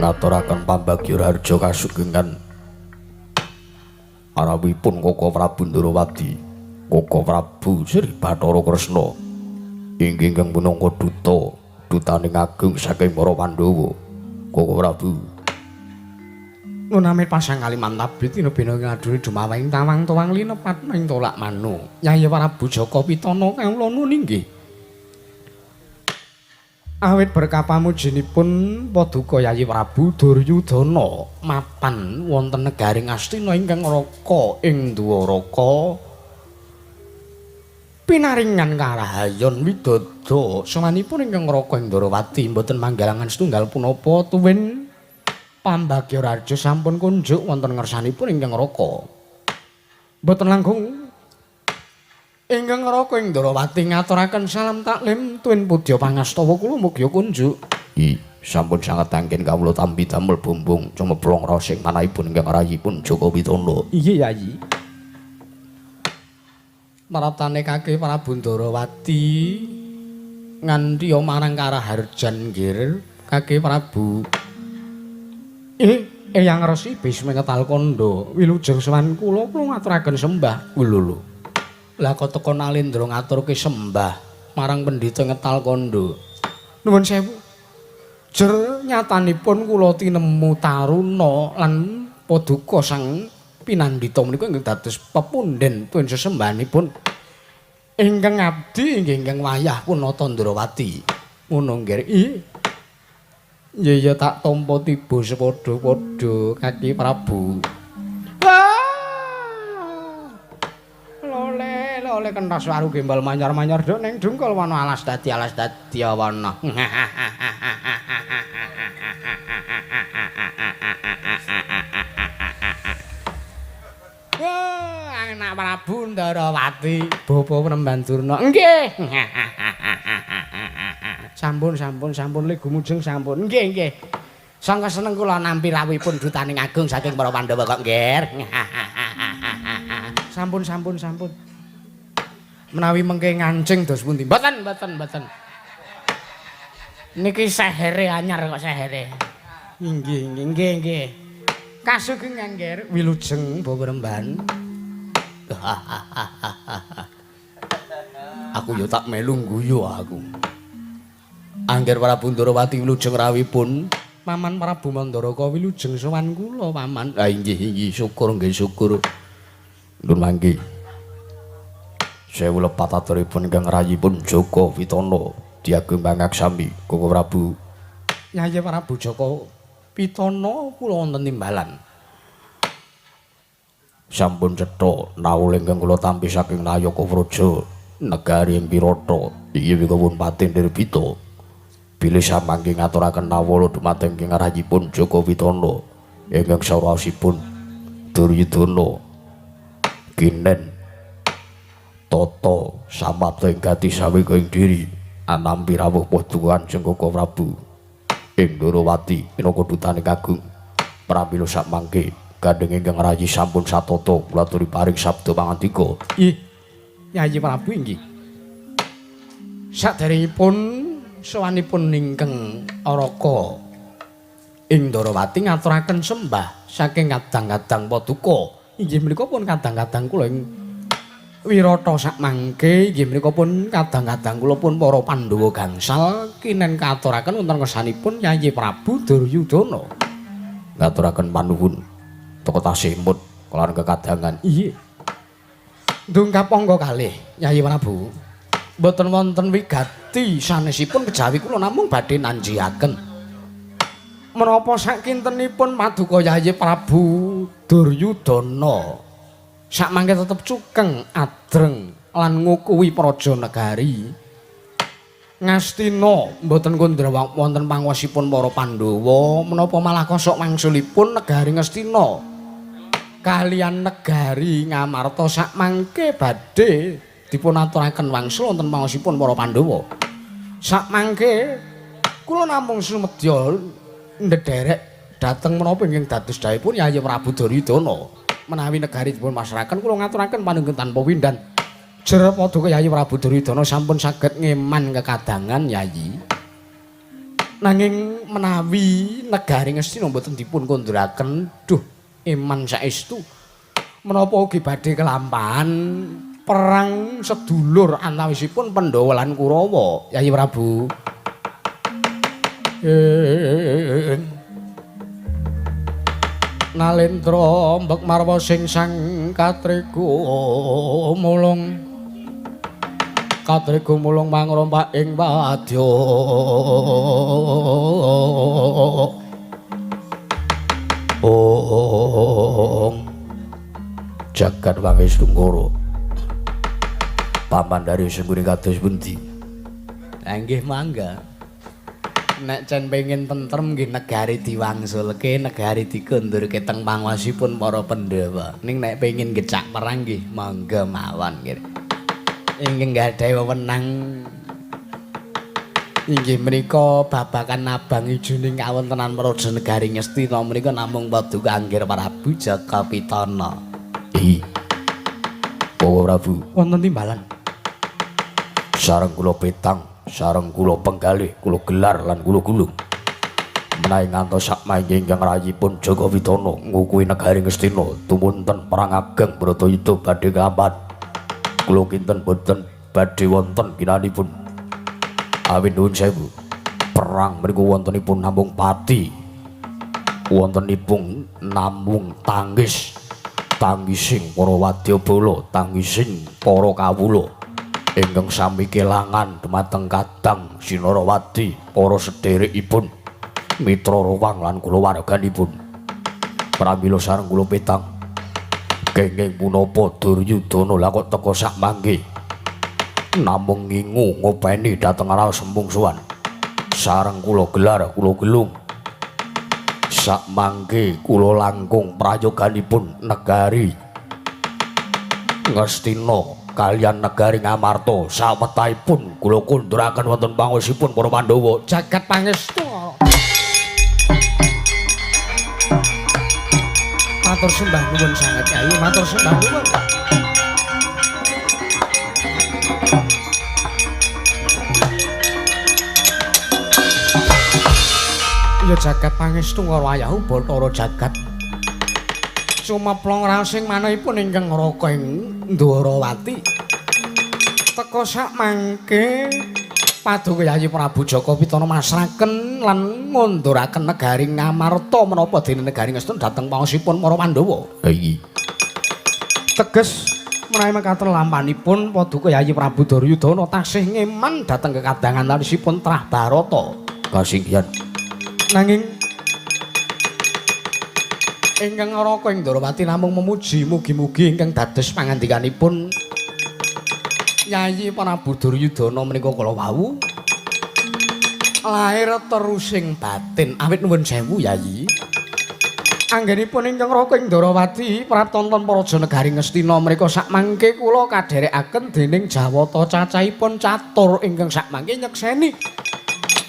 Ngaturaken pambagyo raharja kasugengan Rawuhipun Koko Prabu Ndrawati, Koko Prabu Sri Bathara Kresna inggih ingkang minangka duta, dutaning agung saking para Pandhawa. Koko Prabu Ngunamit pasang Kalimantabit tinebena ing adune dumawahing tawang tuwang linepat ing tolak manu. Yayi Prabu Jaka Pitana kawula nuwun inggih. Awit berkah pamujinipun paduka Yayi Prabu Duryudana mapan wonten negaring Astina ingkang raka ing Dwaraka pinaringan karahayon widada samanipun ingkang raka ing Ndrawati mboten manggalangan setunggal punapa tuwin pambagya raja sampun kunjuk wonten ngersanipun ingkang raka. Mboten langkung ingkang raka ing Ndrawati ngaturaken salam taklim tuwin pudya pangastawa kula mugi kunjuk. I sampun sanget anggen kawula tampi damel bumbung cumeplong raos ing manahipun ingkang rayipun Jaka Pitana. Iya Yayi. Maratane kaki Prabu Ndrawati nganti marang Karaharjan nggir kaki Prabu. Eyang Resi Bisma ngetal kandha wilujeng sowan kula kula ngaturaken sembah. Lho lho. Lah kok teka Nalendra ngaturke sembah marang pendhita ngetal kandha. Nuwun sewu. Jer nyatanipun kula tinemu taruna lan paduka sang pinandhita menika ingkang dados pepundhen tuwin sesembahanipun ingkang abdi inggih ingkang wayah Punata Ndrawati. Ngono nggih. Iya ya tak tampa tiba sepadha-padha kaki Prabu. Lole lole kenthas waru gembal manyar-manyar dok ning dungkul wana alas dadi awana. Wah, anak Prabu Ndrawati, bapa Penemban Durna. Nggih. Sampun sampun sampun le gumujeng sampun. Nggih nggih. Sangka seneng kula nampi rawuhipun dutaning agung saking para Pandhawa kok nggih. Sampun sampun sampun. Menawi mengke ngancing dos pundi? Mboten mboten mboten. Niki sehere anyar kok sehere. Nggih nggih nggih nggih. Kasugengan nggih wilujeng Bapak Remban. Aku ya tak melu guyu aku. Angger Prabu Ndrawati wilujeng rawuhipun Paman Prabu Mandaraka wilujeng sowan kula paman. Ah inggih inggih syukur nggih syukur. Nun mangke. Sewu lepat aturipun ingkang rayipun Jaka Pitana diagem pangaksami Koko Prabu. Yayi Prabu Jaka Pitana kula wonten timbalan. Sampun cetha nawul ingkang kula tampi saking Nayaka Praja negari ing Wirata inggih pun patin Nirbita. Bilih samangke ngaturaken nawala dumateng ingkang rayipun Jaka Pitana ingkang sawetawasipun Duryudana kinen tata samapta ing gati saweka ing diri anampi rawuh paduka Kanjeng Koko Prabu ing Ndrawati minangka dutaning agung. Pramila samangke gandheng ingkang rayi sampun satata kula aturi paring sabda pangandika. Ih Yayi Prabu inggih. Saderengipun sowanipun ingkang Araka ing Ndrawati ngaturaken sembah saking kadang-kadang paduka. Inggih menika pun kadang-kadang kula ing Wirata sakmangke inggih menika pun kadang-kadang kula pun para Pandhawa gangsal kinen katuraken wonten ngersanipun Yayi Prabu Duryudana. Ngaturaken panuwun teka tasih emut kelawan kekadangan. Iya. Dungkap angka kalih Yayi Prabu. Mboten wonten wigati sanesipun kejawi kula namung badhe nanjiaken menapa sakintenipun paduka Yayi Prabu Duryudana sakmangke tetep cukeng adreng lan ngukuhi praja negari Ngastina mboten kondra wonten panguwasipun para Pandhawa menapa malah kosok wangsulipun negari Ngastina kalian negari Ngamarta sakmangke badhe dipun aturaken wangsul wonten panguwasipun para Pandhawa. Sakmangke kula namung sumedya ndederek dhateng menapa ingkang dados dawuhipun Yayi Prabu Duryudana. Menawi negari dipun pasrahaken kula ngaturaken panunggung tanpa windan. Jer paduka Yayi Prabu Duryudana sampun saged ngeman kekadangan Yayi. Nanging menawi negari Ngastina mboten dipun konduraken, duh eman saestu. Menapa ugi badhe kelampahan perang sedulur antawisipun Pandhawa lan Kurawa, Yayi Prabu? Nalendra mbek marwa sing sang katrega mulung. Katrega mulung mangrompak ing wadya. Ong jagat Wangestungkara. Paman dari sembune kados pundi? Nggih mangga. Nek cen pengin tentrem nggih negari diwangsulke, negari dikondurke teng panguwasipun para Pandhawa. Ning nek pengin gecak perang nggih mangga mawon nggih. Ingkang gadhahi wewenang inggih menika babagan abang ijuning kawontenan Praja Negari Ngastina menika namung Paduka Anggir Prabu Jaka Pitana. Bawa Prabu wonten timbalan. Sareng kula petang, sareng kula penggalih, kula gelar lan kula gulung. Menawi ngantos sakmangke ingkang rayipun Jaka Pitana ngukuhi negari Ngastina tumunten perang ageng Bratayuda badhe kelampahan. Kula kinten boten badhe wonten ginanipun. Awit nuwun sewu. Perang mriku wontenipun namung pati. Wontenipun namung tangis. Tangising para wadyabala, tangising para kawula ingkang sami kelangan dumateng kadang Sinarawati, para sederekipun, mitra rowang lan kulawarganipun. Pramila sareng kula petang kenging punapa Duryudana lah kok teka sak mangke namung ngingu ngopeni dhateng raos mungsuhan. Sareng kula gelar kula gelung sak mangke kula langkung prayoganipun negari Ngastina kaliyan negari Ngamarta sawetahipun kula kunduraken wonten pangosipun para Pandhawa. Jagat pangestu. Matur sembah nuwun sanget Kyai, matur sembah nuwun. Ya jagat pangestu karo ayahu Bathara jagat. Sumeplong rasing manahipun ingkang Raka ing Ndwarawati. Teka sak mangke Paduka Yayi Prabu Jaka Pitana masraken lan ngunduraken negari Ngamarta menapa dene negari Ngastina dhateng paosipun para Pandhawa. Iki teges menawi mekaten lampanipun Paduka Yayi Prabu Duryudana tasih ngeman dhateng kekadangan tanisipun Trah Barata. Kasinggihan. Nanging ingkang Raka ing Ndwarawati namung memuji mugi-mugi ingkang dados pangandikanipun Yayi Prabu Duryudana menika kala wau lahir terusing batin. Awit nuwun sewu Yayi. Anggenipun ingkang Raka ing Ndwarawati praptonton Praja Negari Ngastina menika sakmangke kula kadherekaken dening Jawata cacahipun catur ingkang sakmangke nyekseni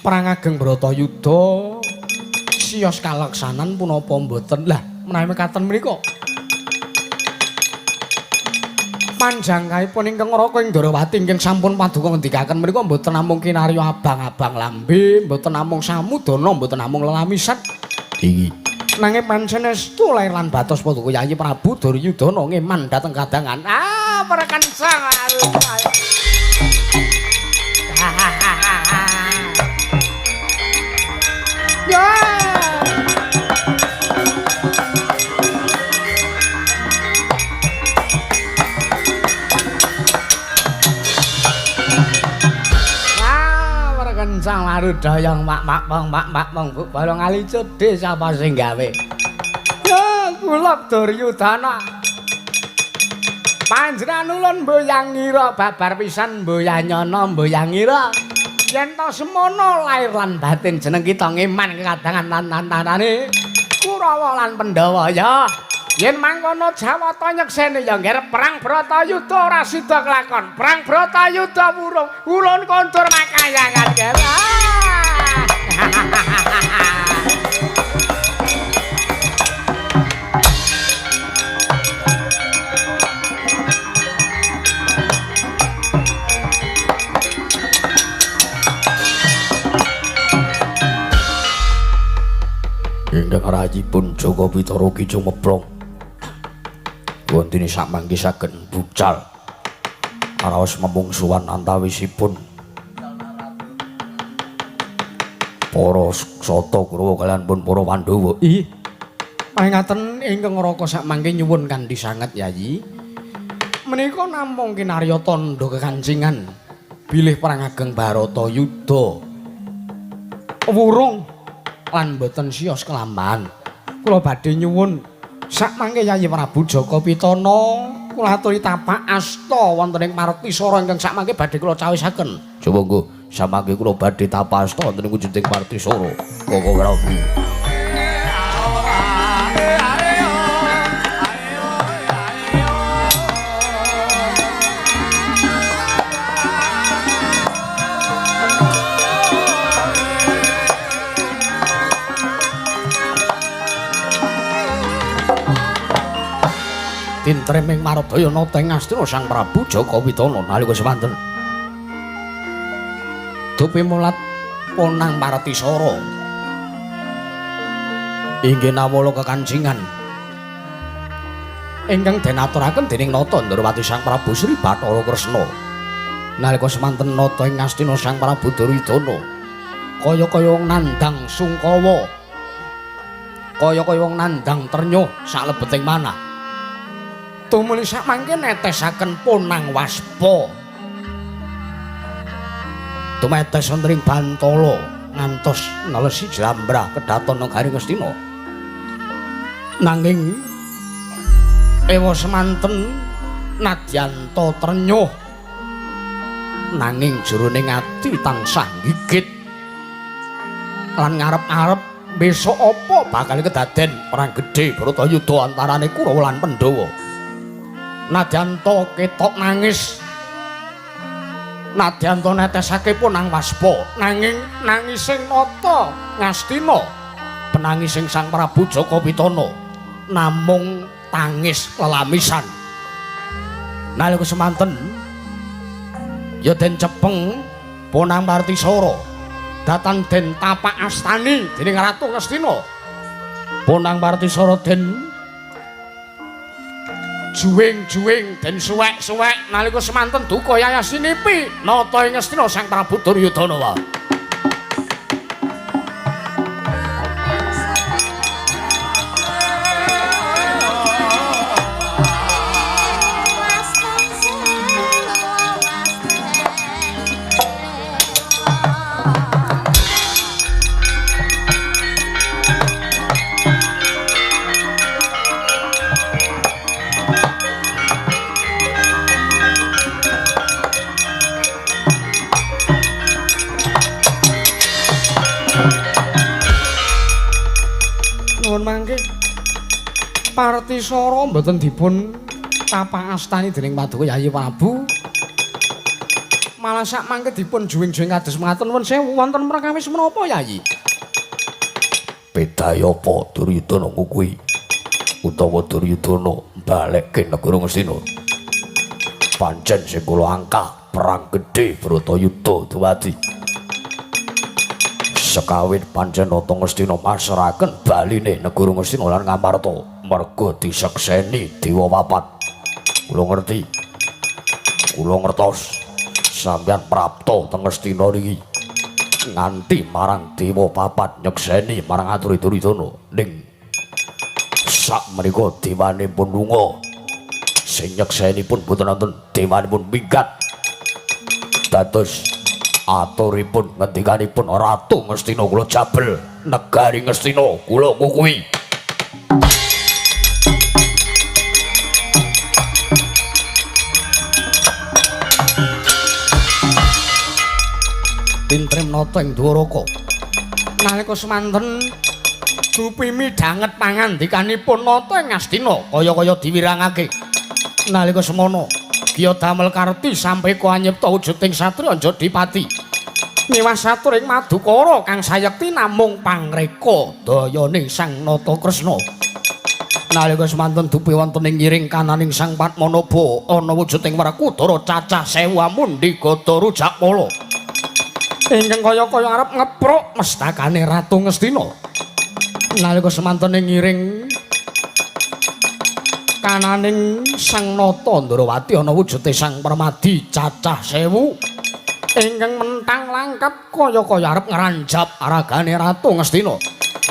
perang ageng Bratayuda siyos kalaksanan punapa mboten. Lah menawi mekaten menika panjangkaipun ingkang Raka ing Ndwarawati ingkang sampun paduka ngendikaken menika mboten namung kinarya abang-abang lambe, mboten namung samudana, mboten namung lelamisan. Iki nanging pancen estu lair lan batos paduka Yayi Prabu Duryudana ngeman dhateng kadangan. Ah, perkencang. Ya. Kencang warudayang mak mak pong mak mak pong buk balong ali cedhe sapa sing gawe. Ya kula Duryudana. Panjenengan ulun mboyangira babar pisan mboyanyana mboyangira. Yen to semono lair lan batin jeneng kita ngeman kekadangan lan tantanane Kurawa lan Pandhawa ya. Yen mangkono Jawata nyekseni ya ngger perang Bratayuda ora sida kelakon. Perang Bratayuda wurung, ulun kondur makayangan ger. Ingkang rajipun Jaka Pitana ki cumeplong. Gontine sak mangke saged bucal raos memungsuhan antawisipun para Sata Kurawa kaliyan pun para Pandhawa. Ih. Pangaten ingkang Raka sak mangke nyuwun kanthi sanget Yayi. Menika namung kinarya tandha kekancingan bilih perang ageng Baratayuda wurung lan boten siyos kelampahan. Kula badhe nyuwun sak mangke Yayi Prabu Jaka Pitana kula aturi tapak asta wonten ing Martisara ingkang sak mangke badhe kula cawisaken. Coba nggo samangke kula badhe tapak asta wonten ing wujuding Martisara. Koko Prabu. Tintreming Mardaya nata ing Ngastina Sang Prabu Jaka Pitana nalika semanten dupi mulat Ponang Martisara inggih nawala kekancingan ingkang den aturaken dening Nata Ndrawati Sang Prabu Sri Bathara Kresna. Nalika semanten nata ing Ngastina Sang Prabu Duryudana kaya-kaya wong nandhang sungkawa, kaya-kaya wong nandhang trenyuh salebeting manah. Tumuli sak mangke netesaken Ponang Waspa. Tumetes wonten ing bantala ngantos nelesi jlambrah kedaton negari Ngastina. Nanging ewa semanten nadyanta trenyuh nanging jroning ati tansah gigit lan ngarep-arep besok apa bakal kedaden perang gedhe Baratayuda antarane Kurawa lan Pandhawa. Nadyanta ketok nangis, nadyanta netesake Ponang Waspa, nanging nangising nata Ngastina penangising Sang Prabu Jaka Pitana namung tangis lelamisan. Nalika semanten ya den cepeng Ponang Martisara datan den tapak astani dening Ratu Ngastina. Ponang Martisara den juwing-juwing den suwek-suwek nalika semanten duka yayasinipi nata ing Ngastina Sang Prabu Duryudana wae. Mangke Partisara mboten dipun tapak astani dening Paduka Yayi Prabu, malah sak mangke dipun juwing-juwing kados mekaten. Nuwun sewu, wonten perkawis menapa Yayi? Bedaya apa Duryudana kuwi utawa Duryudana balekke negara Ngastina? Pancen sing kula angkah perang gedhe Baratayuda dumadi. Sekawit pancen nata Ngastina masrahaken baline negara Ngastina lan Ngamarta merga disekseni dewa papat. Kula ngerti, kula ngertos sampeyan prapta teng Ngastina niki nganti marang dewa papat nyekseni marang aturi Duryudana. Ning sak menika dewane pun lunga, sing nyekseni pun boten wonten, dewane pun minggat. Dados aturipun ngendikanipun Ratu Ngastina kula jabel negari Ngastina kula kukuhi. Tintrem nata ing Dwaraka nalika semanten dupi midhanget pangandikanipun nata ing Ngastina kaya-kaya diwirangake. Nalika semono Kiya damel karti sampeka anyipta wujuding satriya Jodipati miwah satur ing madukara kang sayekti namung pangreka dayane Sang Nata Kresna. Nalika semanten dupi wonten ing ngiring kananing Sang Padmanaba ana wujuding Werkudara cacah 1000 amundi gada rujakpala ingkang kaya-kaya arep ngepruk mestakane Ratu Ngastina. Nalika semanten ing ngiring Kananing Sang Nata Ndrawati ana wujude Sang Permadi cacah 1000 ingkang mentang langkap kaya-kaya arep ngranjap ragane Ratu Ngastina.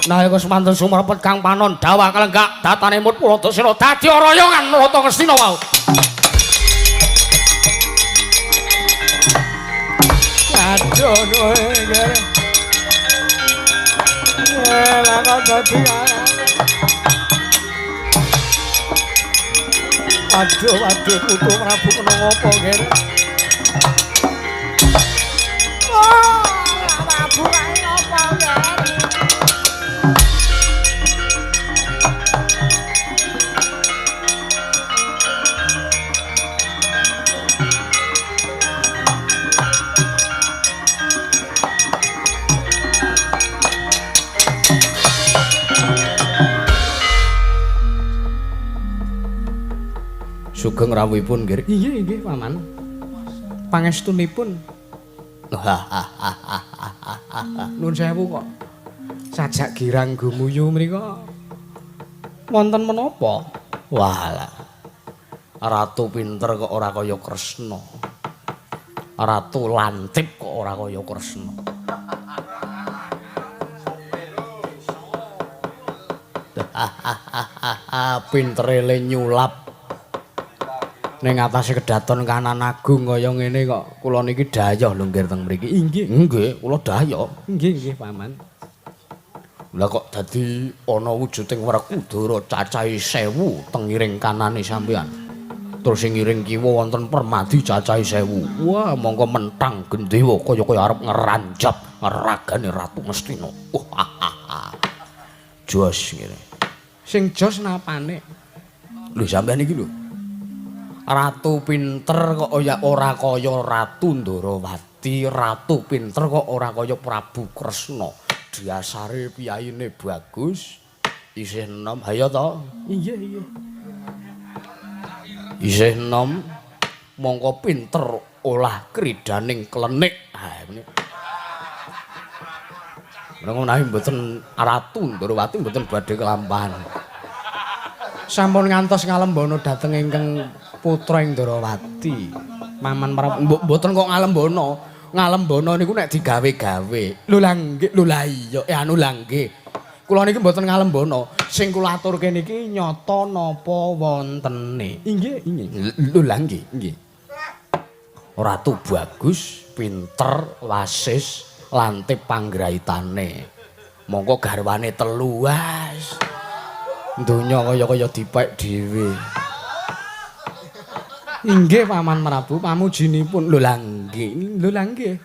Nalika semanten sumrepet Kang Panon dawah kalenggak datane mut Puladasena dadi royongan Ratu Ngastina wau. Aduh kowe kere. Lah kok dadi. Aduh aduh putu Prabu kena ngopo kere. Oh, Prabu kae ngopo kere. Sugeng rawuhipun nggih. Iya nggih paman. Pangestunipun. Nuwun sewu kok sajak girang gumuyu mriku wonten menapa? Walah. Ratu pinter kok ora kaya Kresna. Ratu lantip kok ora kaya Kresna. Pintere le nyulap ning atase kedaton kanan agung kaya ngene kok kula niki dayoh lho nggih teng mriki. Inggih, nggih, kula dayoh. Nggih, nggih paman. Lah kok dadi ana wujuding Werkudara cacahe 1000 teng ngiring kanane sampean. Terus sing ngiring kiwa wonten Permadi cacahe 1000. Wah, mongko mentang gendewa kaya-kaya arep ngranjap ragane Ratu Ngastina. Wah. Jos ngene. Sing jos napane? Lho sampean iki lho. Ratu pinter kok ya ora kaya Ratu Ndrawati, ratu pinter kok ora kaya Prabu Kresna. Dasare piyayine bagus, isih enom, hayo to? Iya, iya. Isih enom, mongko pinter olah kridaning klenik. Ha ngene. Menawa menawi mboten Ratu Ndrawati mboten badhe kelampahan. Sampun ngantos ngalembono dhateng ingkang putra ing Ndrawati. Paman Prabu mboten kok ngalembono. Ngalembono niku nek digawe-gawe. Lho lah nggih, lho lah iya, anu lah nggih. Kula niki mboten ngalembono. Sing kula aturke niki nyata napa wontene. Inggih, inggih. Lho lah nggih, nggih. Ratu bagus, pinter, wasis, lantip panggraitane. Mongko garwane telu was. Donya kaya-kaya dipek dhewe. Inggih Paman Prabu, pamujinipun. Lho lah nggih, lho lah nggih.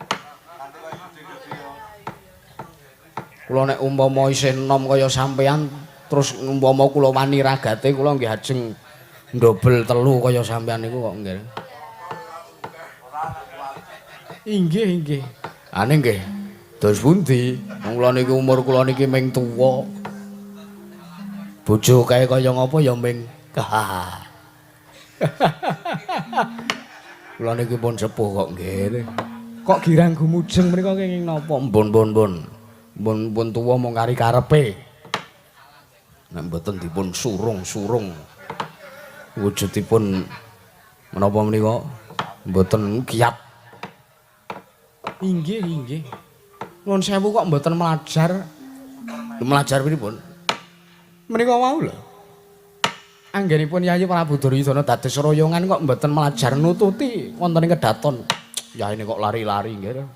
Kula nek umpama isih enom kaya sampean, terus umpama kula wani ragate kula nggih ajeng ndobel telu kaya sampean niku kok nggih. Inggih, inggih. Ane nggih. Dos pundi? Wong kula niki umur kula niki ming tuwa. Bojo kae kaya ngapa ya ming. Kula niki pun sepuh kok nggih. Kok girang gumujeng mriku kenging napa? Mbun mbun mbun. Mbun pun tuwa mung kari karepe. Nek mboten dipun surung-surung. Wujudipun menapa menika mboten kiat. Inggih, inggih. Nuwun sewu kok mboten melajar. Melajar pripun? Menika wau lho. Anggenipun Yayi Prabu Duryudana dados royongan kok mboten melajar nututi wonten ing kedaton. Yayine kok lari-lari nggih.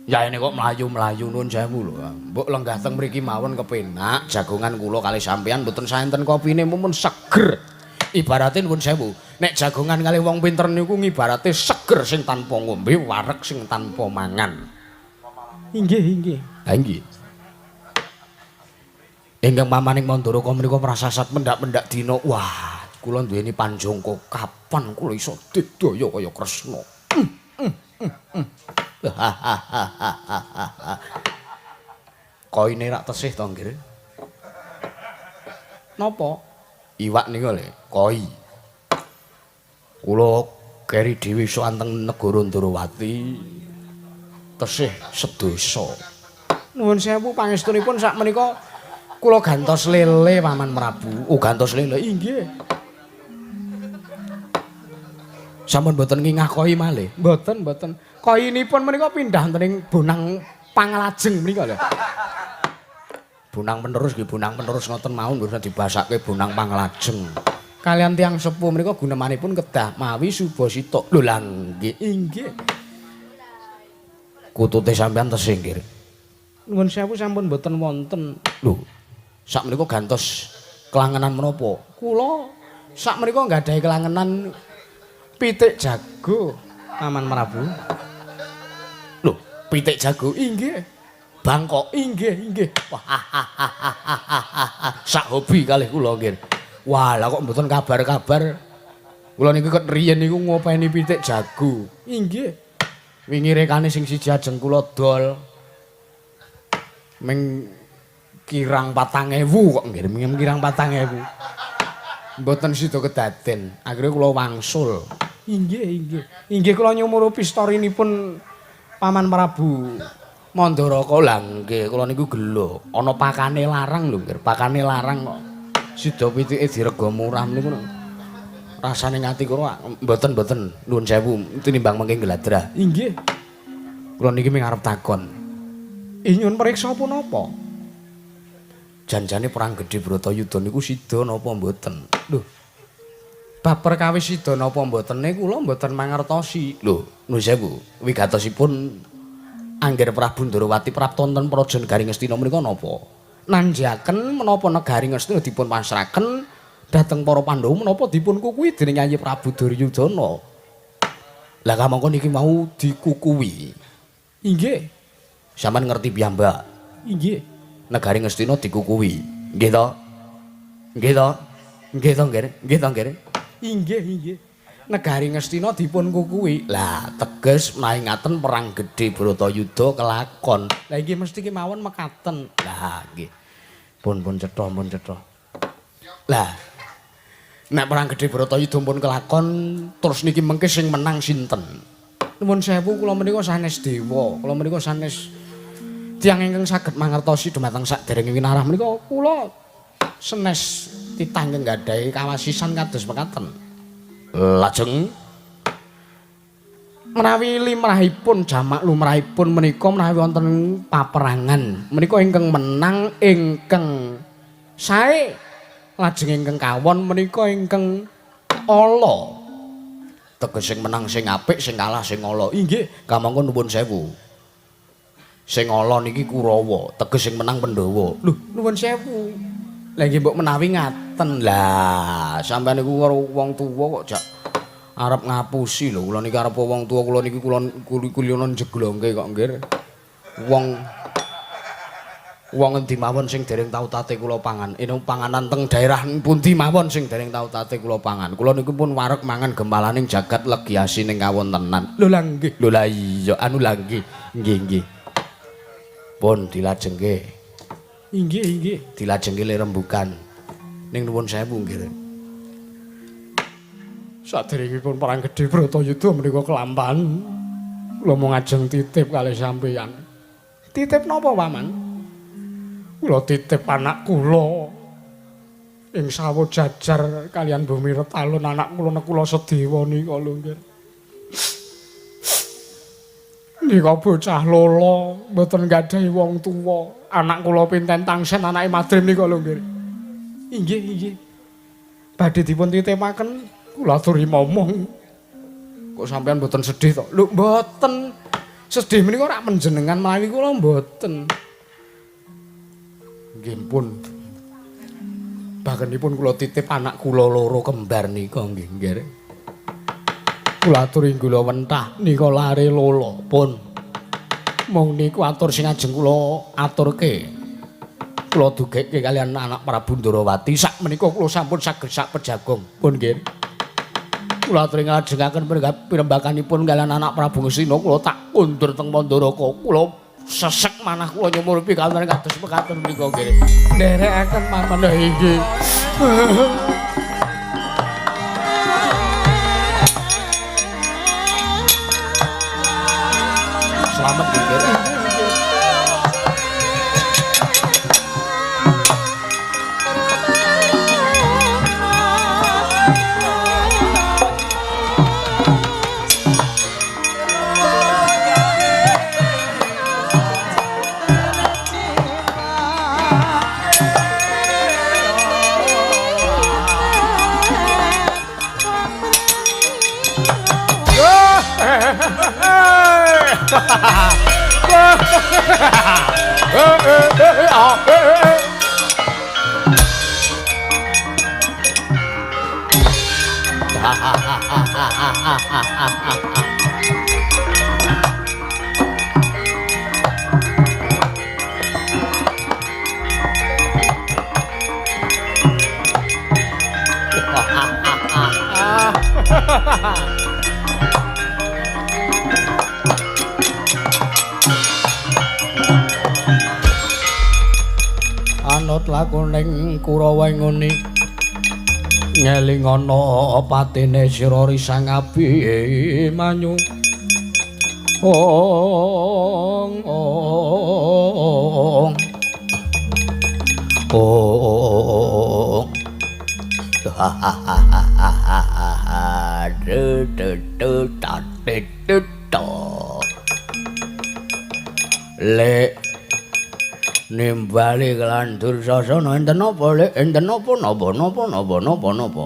Yayine kok mlayu-mlayu nuwun sewu lho. Mbok lenggah teng mriki mawon kepenak jagongan kula kalih sampean mboten saenten kopine mumpun seger. Ibarate nuwun sewu, nek jagongan kalih wong pinter niku ngibarate seger sing tanpa ngombe, wareg sing tanpa mangan. Inggih, inggih. Ha nggih. Ingkang pamaning Mandaraka menika prasasat mendak-mendak dina. Wah, kula duweni panjangka kapan kula iso digdaya kaya Kresna. Koine rak tesih to, nggih. Napa? Iwak niku lho, koi. Kula keri dhewe iso anteng negara Ndrawati tesih sedasa. Nuwun sewu pangestunipun sak menika Kula gantos lele Paman Prabu. Oh, gantos lele. Inggih. Sampun mboten ngingah koi malih. Mboten, mboten. Koinipun menika pindah wonten ing bonang panglajeng menika lho. Bonang penerus nggih, bonang penerus ngoten mawon mboten dibasake bonang panglajeng. Kalian tiyang sepuh menika gunemanipun kedah mawi subasita. Lho lah nggih, inggih. Kutute sampean tesih nggih. Nuwun sewu sampun mboten wonten. Lho, sakmenika gantos kelangenan menapa? Kula sakmenika nggadahi kelangenan pitik jago, Paman Prabu. Lho, pitik jago? Inggih. Bangkok? Inggih, inggih. Wah, sak hobi kalih kula nggih. Wah, lah kok mboten kabar-kabar. Kula niku ket riyen niku ngopeni pitik jago. Inggih. Wingi rekane sing siji ajeng kula dol. Ming kirang 4000 kok nggih, ming kirang 4000. Mboten sida kedaden. Akhire kula wangsul. Inggih, inggih. Inggih kula nyumurupi storinipun Paman Prabu Mandaraka. Lah nggih, kula niku gelo. Ana pakane larang lho nggih, pakane larang kok. Sida pitike direga murah niku rasane ngati kula mboten-mboten nuwun sewu tinimbang mengke ngladrah. Inggih. Kula niki ming arep takon. Nyuwun priksa punapa? Janjane perang gedhe Bratayuda niku sida napa mboten? Lho. Bab perkawis sida napa mbotene kula mboten mangertosi. Lho, nuwun sewu, wigatosipun Angger Prabu Ndorowati prapta wonten Praja Negari Ngastina menika napa? Nanjaken menapa negari Ngastina dipun pasrahaken dhateng para Pandhawa menapa dipun kukuhi dening Yayi Prabu Duryudana. Lah kamangka niki mau dikukuhi. Inggih. Sampeyan ngerti piyambak? Inggih. Negari Ngastina dikukuhi. Nggih to? Nggih to? Nggih to, nggih? Nggih to, nggih? Inggih, inggih. Negari Ngastina dipun kukuhi. Lah, teges menawi ngaten perang gedhe Bratayuda kelakon. Lah inggih mesti kemawon mekaten. Lah nggih. Pun pun cetha, pun cetha. Lah nek perang gedhe Bratayuda pun kelakon, terus niki mengke sing menang sinten? Nuwun sewu kula menika sanes dewa, kula menika sanes tiyang ingkang saged mangertosi dumateng saderenge winarah menika kula senes titah ingkang nggadahi kawasisan kados mekaten. Lajeng menawi limrahipun jamak lumrahipun menika menawi wonten paperangan menika ingkang menang ingkang sae, lajeng ingkang kawon menika ingkang ala. Teges sing menang sing apik, sing kalah sing ala. Inggih, kamangka nuwun sewu. Sing ala niki Kurawa, teges sing menang Pandhawa. Lho, nuwun sewu. Lah nggih mbok menawi ngaten. Lah, sampeyan niku karo wong tuwa kok jak arep ngapusi lho. Kula niki arep wong tuwa kula niki kula kuliyana jeglongke kok nggih. Wong wong endi mawon sing dereng tau tate kula pangan. Ene panganan teng daerah pundi mawon sing dereng tau tate kula pangan. Kula niku pun wareg mangan gempalaning jagat legi asining kawontenan. Lho lah nggih. Lho lah iya, anu lah nggih. Nggih, nggih. Pun dilajengke. Inggih, inggih. Dilajengke le rembukan. Ning nuwun sewu nggih. Saderengipun perang gedhe Bratayuda menika kelampahan, kula mung ajeng titip kalih sampeyan. Titip napa, Paman? Kula titip anak kula ing sawo jajar kaliyan bumi retalun anak kula Nekula Sedewa nika lho nggih. Nika bocah lolo mboten nggadahi wong tuwa. Anak kula pinten tangsen anake Madrim nika lho nggih. Inggih, inggih. Badhe dipun titipaken kula aturi momong. Kok sampean mboten sedih to? Lho mboten. Sedih menika rak panjenengan menawi kula mboten. Nggih pun. Bagenipun kula titip anak kula loro kembar nika nggih nggih. Kula aturi gula wentah nika lare lolo pun. Mung niku atur sing ajeng kula aturke. Kula dugekke kaliyan anak Prabu Ndorowati sak menika kula sampun saged sak pejagong. Pun nggih. Kula aturi nglajengaken pirembakanipun kaliyan anak Prabu Ngastina kula tak kundur teng Mandaraka. Kula sesek manah kula nyumurupi kaliyan kados mekaten menika nggih. Nderekaken paman inggih. Slamet nggih. Anut lakuning Kurawa ngene ngeling ana patine sira Risang Abimanyu. Ong ong ong. Lek nimbali kelan Dursasana enten napa lek enten napa napa napa napa napa napa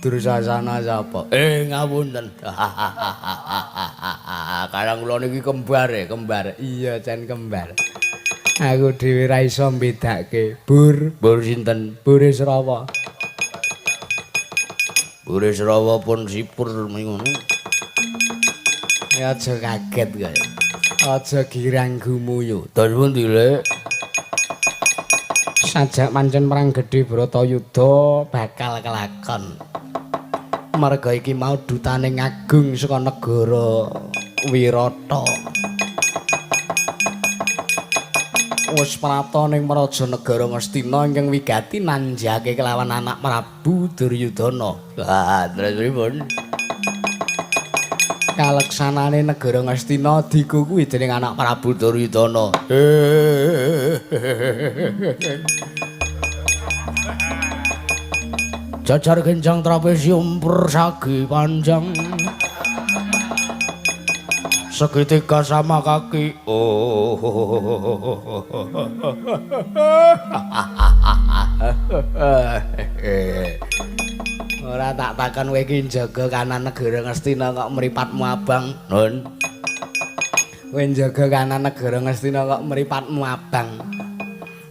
Dursasana sapa? Ngapunten. Karang kula niki kembar e, kembar. Iya, jan kembar. Aku dhewe ra iso mbedake. Bur, bur sinten? Bure Srawa. Bure Srawa pun sipur ngono. Ya aja kaget kowe. Aja girang gumuyu. Terus pundi, Lek? Sajak pancen perang gedhe Bratayuda bakal kelakon. Marga iki mau dutane ngagung saka negara Wirata. Wis prata ning Praja Negara Ngastina ingkang wigati nanjake kelawan anak Prabu Duryudana. Lah, terus pripun? Kaleksanane negara Ngastina dikukuhi dening anak Prabu Duryudana. Jajar genjang trapesium persagi panjang. Segitiga sama kaki. Oh. Ora tak takon kowe iki njaga kanan negara Ngastina kok mripatmu abang. Nun. Kowe njaga kanan negara Ngastina kok mripatmu abang.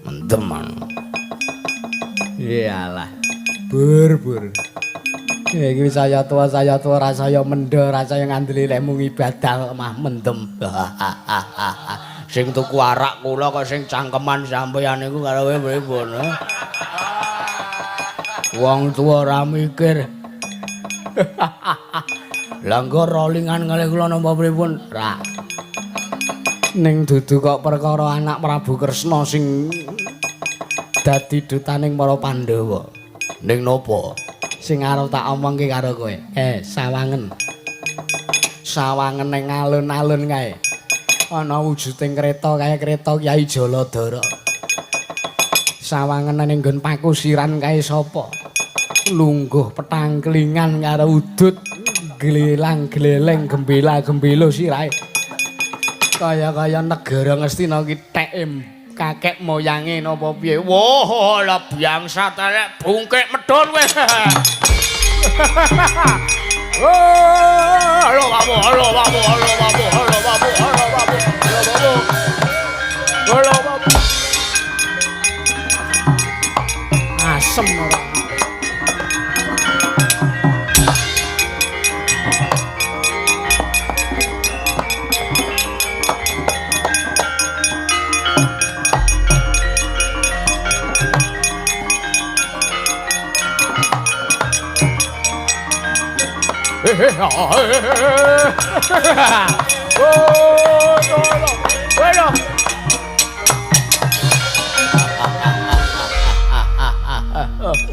Mendem. Iyalah. Bur-bur. Iki saya tua ora saya mendha, ora saya ngandeli lek mung ibadah mah mendem. Sing tuku arak kula kok sing cangkeman sampeyan niku karo kowe pripun? Wong tuwa ora mikir. Lah engko rolingan kalih kula napa pripun? Ra. Ning dudu kok perkara anak Prabu Kresna sing dadi dutaning para Pandhawa. Ning napa? Sing arep tak omongke karo kowe. Sawangen. Sawangen ning alun-alun kae. Ana wujuding kreta kae kreta Kyai Jaladara. Sawangen ning nggon pakusiran kae sapa? Lungguh petangklingan karo udut glelang-gleleng gembela-gembelo sirahe. Kaya-kaya negara Ngastina ki teke kakek moyange napa piye? Wah, lah biangsa telek bungkek medhun kowe. Oh, halo babu, halo babu, halo babu, halo babu, halo babu, halo babu. Halo babu. Asem ora.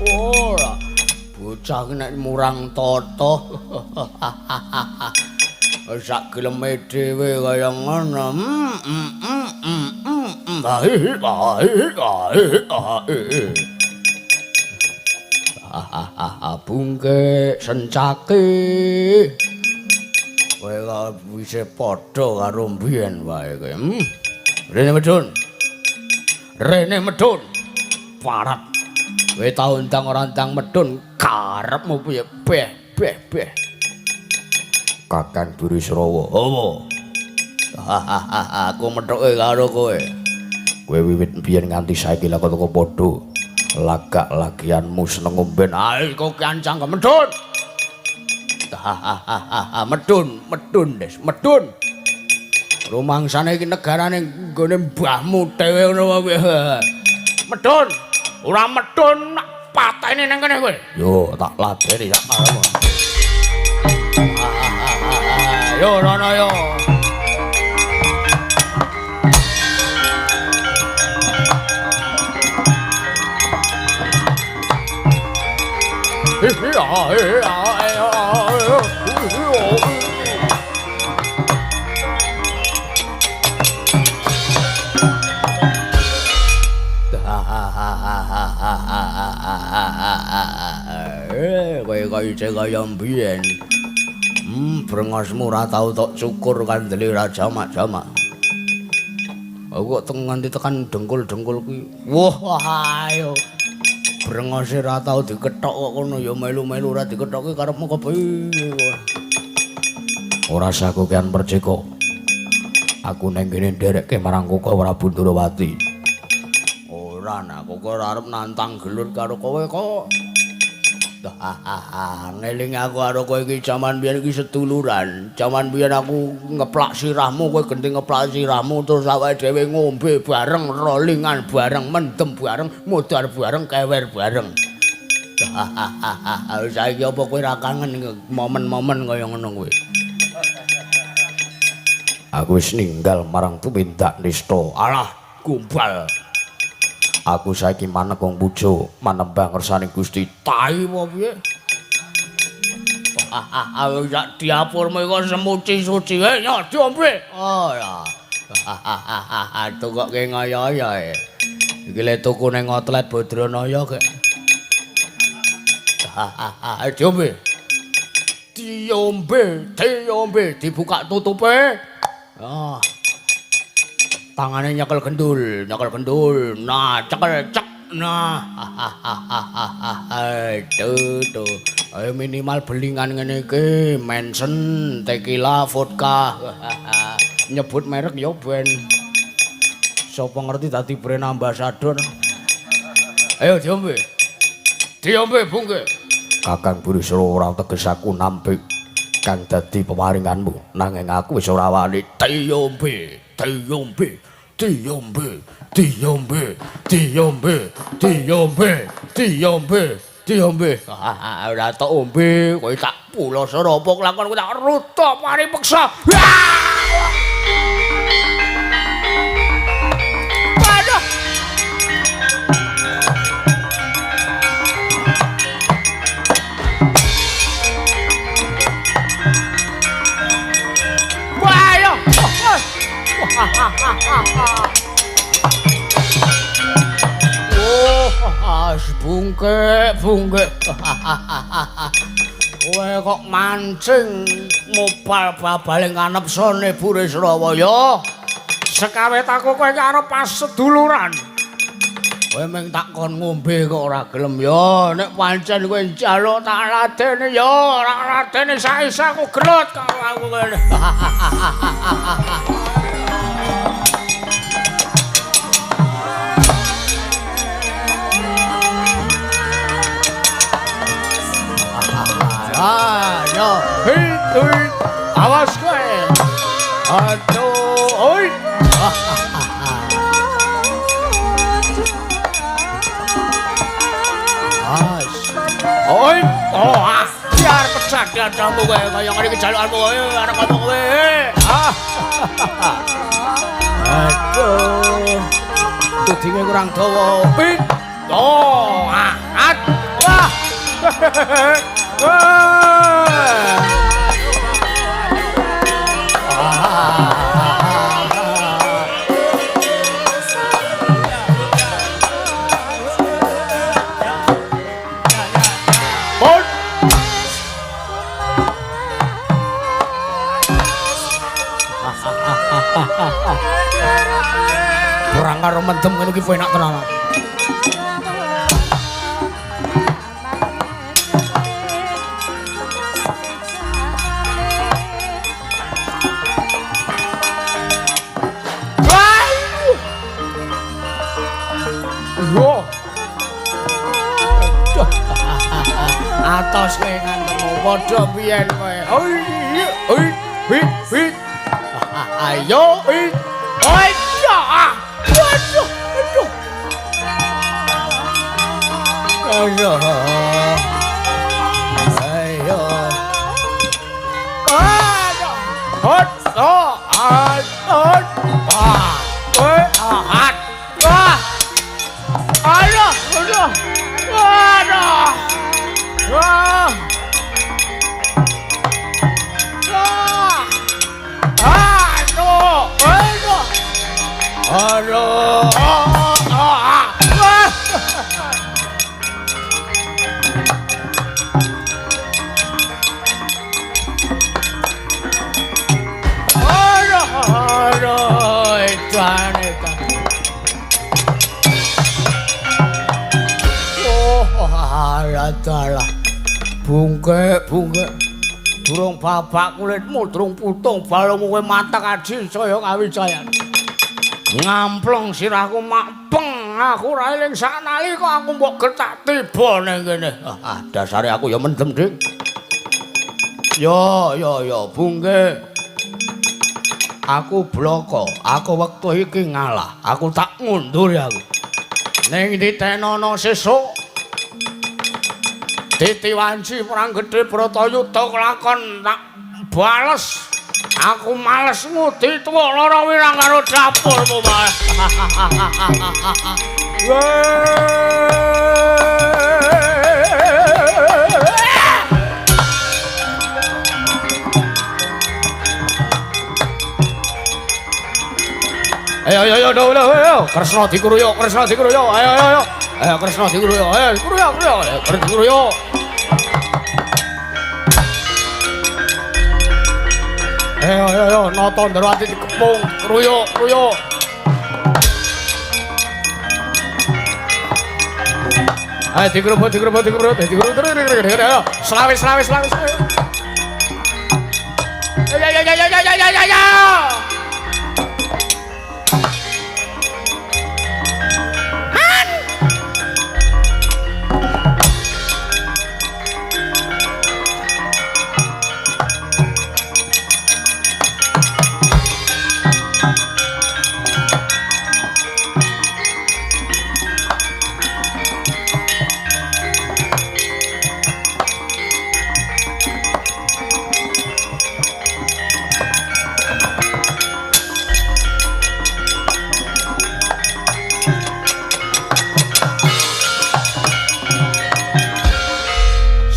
Ora, bocah nek murang tata. Sak geleme dhewe kaya ngono. Bungke sencake. Kowe kok wis padha karo mbiyen wae kowe. Rene medhun. Rene medhun. Parat. Kowe tau ndang ora ndang medhun karepmu piye? Beh beh beh. Kakang Burisrawa. Apa? Aku methuke karo kowe. Kowe wiwit biyen nganti saiki lha kok padha lagak lagianmu seneng ngomben. Ayo kok kancang medhun. Medhun, medhun, Des, medhun. Rumangsane iki negarane nggone mbahmu dhewe ngono wae. Medhun. Ora medhun pateni nang kene kowe. Yo tak ladeni sak karepmu. Yo rono yo. Kowe kaya isih kaya mbiyen. Brengosmu ora tau tok cukur kandele ra jamak-jamak. Aku kok nganti tekan dengkul-dengkul kuwi. Wah, ayo. Brengose ora tau dikethok kok kono ya melu-melu ora dikethoki karepmu kepiye kowe. Ora usah kokean percika. Aku nang kene nderekke marang Koko Prabu Ndrawati. Ora nak kok ora arep nantang gelut karo kowe kok. Ngeling aku karo kowe iki jaman biyen iki seduluran. Jaman biyen aku ngeplak sirahmu, kowe genti ngeplak sirahmu terus awake dhewe ngombe bareng, rollingan bareng, mendem bareng, modar bareng, kewer bareng. Saiki apa kowe ora kangen momen-momen kaya ngono kuwi? Aku wis ninggal marang tumindak nista. Alah, gombal. Aku saiki manek wong pujo manembah ngersane Gusti. Tai apa piye? Sak diapurmu iku semuci suci. Yo diombe. Oh ya. Tukoke ngaya-ya. Iki le tuku ning outlet Badranaya kek. Diombe. Diombe, diombe, dibuka tutupe. Ah. Tangane nyekel gendul, nyekel gendul. Nah, cekel cek. Nah. Aduh, tuh. Ayo minimal belingan ngene iki, Manson, tequila, vodka. Nyebut merek ya ben. Sapa ngerti dadi brand ambassador. Ayo diombe. Diombe, Bungke. Kakang Burisrawa ora teges aku nampik kang dadi pewaringanmu, nanging aku wis ora wani. Diombe. Diombe, diombe, diombe, diombe, diombe, diombe, diombe. Ora tok ombe, kowe tak puloso apa kelakon kowe tak rutuk mari peksa. Waduh. Oh, bungke, bungke. Kowe kok mancing mobal babale nganepsane Burisrawa ya. Sekawet aku kowe iki arep pas seduluran. Kowe mung tak kon ngombe kok ora gelem ya. Nek pancen kowe njaluk tak ladeni ya, ora ladeni saisa aku gelut karo aku kene. Ayo, hei, awas kowe. Aduh, oi. As. Oi, oh, ah, biar pecah dadamu kowe kaya ngene iki jalukanmu kowe arep ngomong kowe. Ah. Aduh. Tudinge kurang dawa. Pit. Oh, ah, wah. Perang karo mendem ngene iki enak tenan. Awas kowe ngantemu padha biyen kowe. Oi oi wi wi. Ayo oi. Oi ya. Waduh, aduh. Ayo. Ayo. Aduh. Hot so at at. Ah. Oi ah. Ah. Aduh, aduh. Aduh. Wah. Wah. Aduh, aduh. Aduh. Ah. Wah. Aduh, aduh, edan, edan. Oh, alah, bungke, bungke. Durung babak kulitmu, durung putung balungmu kowe matek aji saya kawijayan. Ngampleng sirahku makpeng, aku ora eling saknalika aku mbok gertak tiba ning kene. Ah, dasare aku ya mendem, Dik. Yo, yo, yo, bungke. Aku bloko, aku wektu iki ngalah, aku tak ngundur aku. Ning ditenono sesuk. Titi wanci perang gedhe Bratayuda kelakon tak bales. Aku males ngudi tuwa lara wirang karo dapurmu bae. Ayo ayo ayo ayo ayo Kresna dikruyuk, Kresna dikruyuk. Ayo ayo ayo. Ayo Kresna dikruyuk. Ayo dikruyuk, kruyuk. Ayo dikruyuk. Ayo ayo ayo Nata Ndrawati dikepung, kruyuk, kruyuk. Ayo dikrubut, dikrubut, dikrubut, dikrubut, dikrubut, ayo. Selawe, selawe, selawe, selawe. Ayo ayo ayo ayo ayo ayo ayo.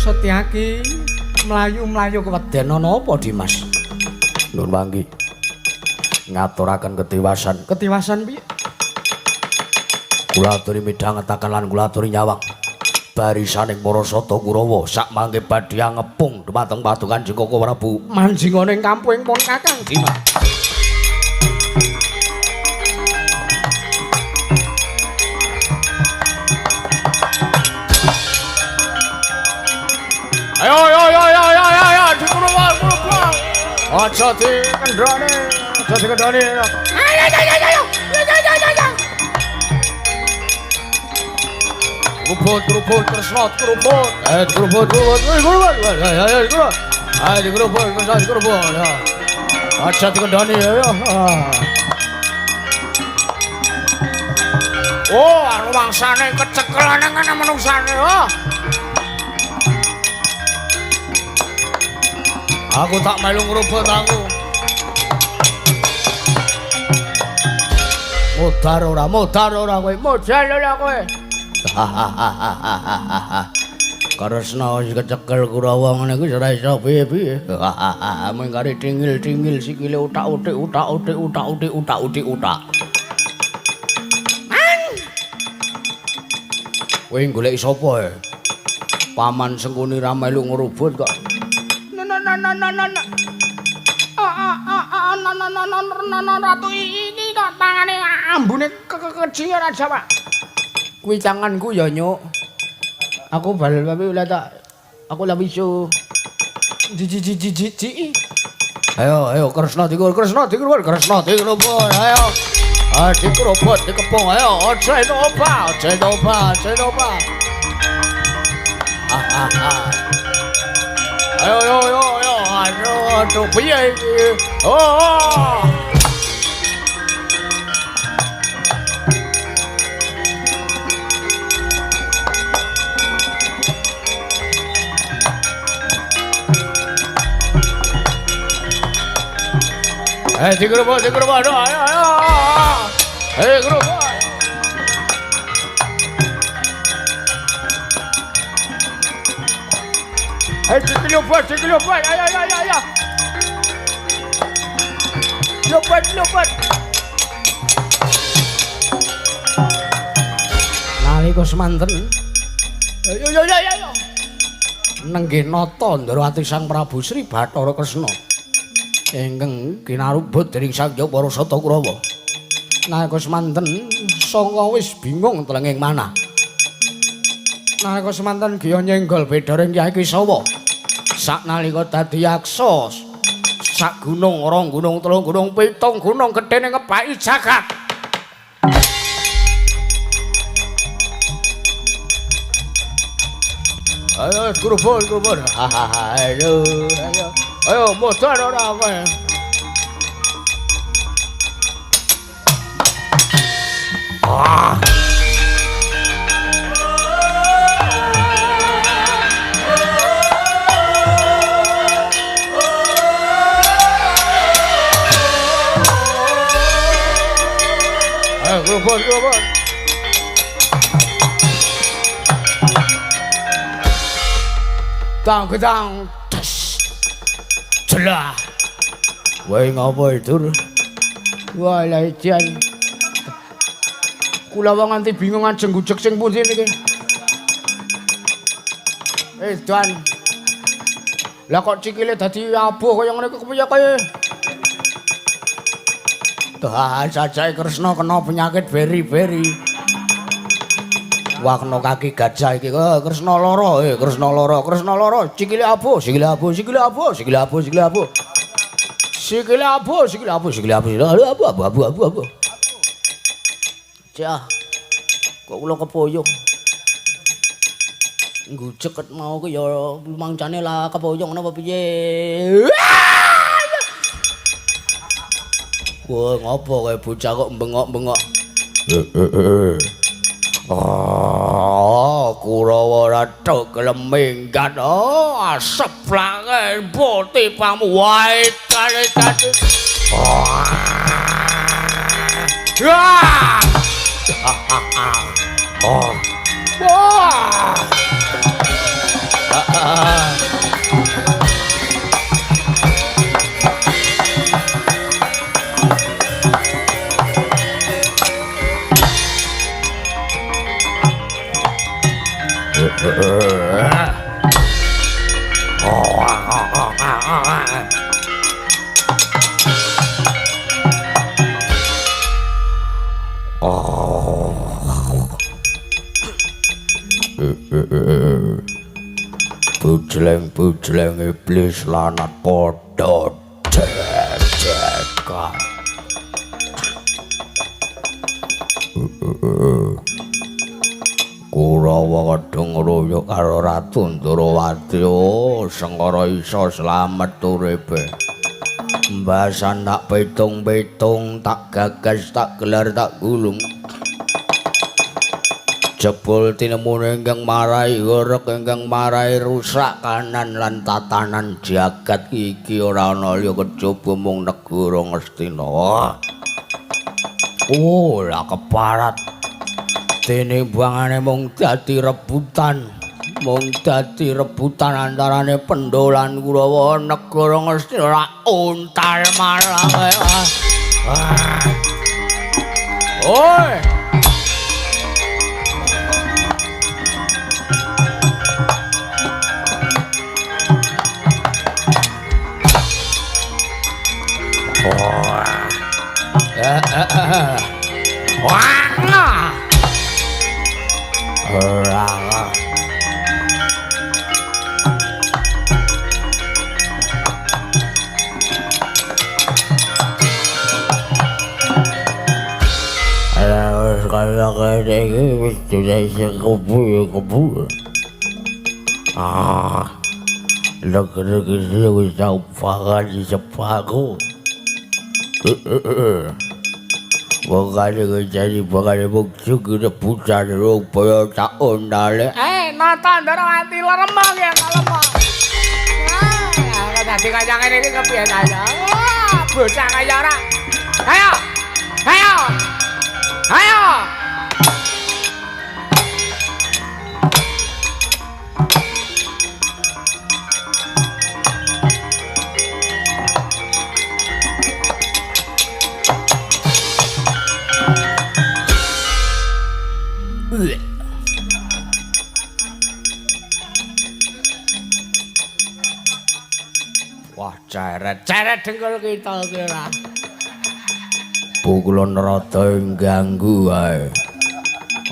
Setyaki mlayu-mlayu keweden ana apa, Dimas? Nuwun manggi. Ngaturaken ketiwasan. Ketiwasan piye? Kula aturi midhangetaken lan kula aturi nyawang barisaning para sata Kurawa sak mangke badhe ngepung dhumateng padukan Kanjeng Koko Prabu. Manjinga ning kampuhing pun Kakang Dimas. Ayo ayo ayo ayo ayo ayo ayo dikurung kurung. Aja dikendhane, aja dikendhane. Ayo ayo ayo ayo ayo ayo ayo. Keruput, keruput, Kresna, keruput. Ayo keruput, keruput, keruput. Ayo ayo keruput. Ayo keruput, Kresna, keruput. Aja dikendhane ayo. Oh, rumangsane kecekelane ngene menungsane. Oh. Aku tak melu ngrubut aku. Modar ora kowe, modal ora kowe. Kresna wis kecekel Kurawa ngene iki ora iso piye-piye. Mung kari tingil-tingil sikile utak-utik utak-utik utak-utik utak-utik utak. Man. Kowe golek sapa e? Paman Sengkuni ra melu ngrubut kok. Na na na na na. Ah ah ah na na na na na ratu iki kok tangane ambune kekeji ora jawab. Kuwi tanganku ya, Nyuk. Aku bal tapi lah tak aku lah wisu. Ji ji ji ji ji. Ayo ayo Kresna dikur, Kresna dikur, Kresna dikerubut. Ayo. Ah dikerubut, dikepung ayo. Aja entuk obah, aja entuk obah, aja entuk obah. Ah ah ah. Ayo yo yo yo, aduh aduh piye iki? Oh. Eh, digerobok, digerobok, aduh, ayo, ayo. Eh, gerobok. Eh, digerobok, digerobok, ayo, ayo, ayo, ayo. Lompat, lompat. Nalika semanten, ayo, ayo, ayo, ayo. Nenggih nata Ndrawati Sang Prabu Sri Bathara Kresna. Ingkang kinarubut dening Sang Hyang Para Sata Kurawa. Nalika semanten sanga wis bingung telenging manah. Nalika semanten giya nyenggol bedaring Kyai Kisawa. Saknalika dadi yaksa sak gunung, rong gunung, telung gunung, pitung gunung gedene ngebaki jagat. Ayo grubul grubul. Ayo ayo. Ayo modar ora kowe. Ah. Ayo grubul grubul. Tang gedang tes. Jelah. Wae ngopo itu? Wah, lha jan. Kula wong nganti bingung ajeng gujeg sing pundi niki. Edan. Lah kok cikile dadi abuh kaya ngene iki kepiye kae? Dah jajake Kresna kena penyakit beri-beri. Wah kena kaki gajah iki. Kresna lara, Kresna lara, Kresna lara, sikile abuh, sikile abuh, sikile abuh, sikile abuh, sikile abuh. Sikile abuh, sikile abuh, sikile abuh, sikile abuh, abuh, abuh, abuh, abuh. Cah. Kok kula kepoyong. Ngujek ket mau ki ya mangcane lah kepoyong napa piye. Wah, ngopo kowe bocah kok bengok-bengok. Oh, Kurawa ratu gelem minggat. Oh, aseplange putih pamu wae kare tadi. Wah. Oh. Wah. Bujleng-bujleng iblis lanat padha jejekan. Kurawa kadung ngruyuk karo Ratu Ndrawati. Oh, Sengkara iso slamet uripe. Mbasan tak pitung-pitung, tak gagas, tak gelar, tak gulung. Jebul tinemune ingkang marai horeg, ingkang marai rusak kanan lan tatanan jagat iki ora ana liya kejaba mung negara Ngastina. Oh, lah keparat. Dene buangane mung dadi rebutan, mung dadi rebutan antarane Pandhawa lan Kurawa. Negara Ngastina ora untal malah. Oi. Wah. Ora. Ala kaya kene iki wis dadi kebu kebu. Ah. Negeri wis tau pangan sepaku. Wong kane ngejani bakale bukti rebutan rupaya tak ondale. Nata Ndorowati leremong ya lemong. Ah, dadi kaya ngene iki kepiye ta ya? Bocah kaya ora. Ayo. Ayo. Ayo. Wah, ceret, ceret dengkul kita iki ora. Pukulon rada ganggu wae.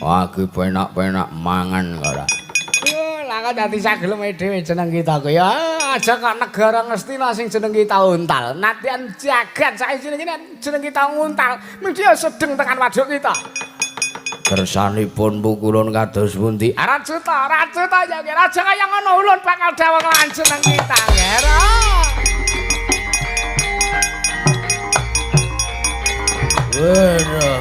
Wah, iki penak-penak mangan ora. Lah kok dadi sageleme dhewe jeneng kita kuwi. Ya, aja kok negara Ngastina sing jeneng kita untal. Nadyan jagat saiki jeneng kita nguntal, mesti ya sedeng tekan waduk kita. Kersanipun pukulun kados pundi? Rajuta, rajuta ya raja kaya ngono ulun bakal dawuh lan jeneng kita, Nger. Waduh.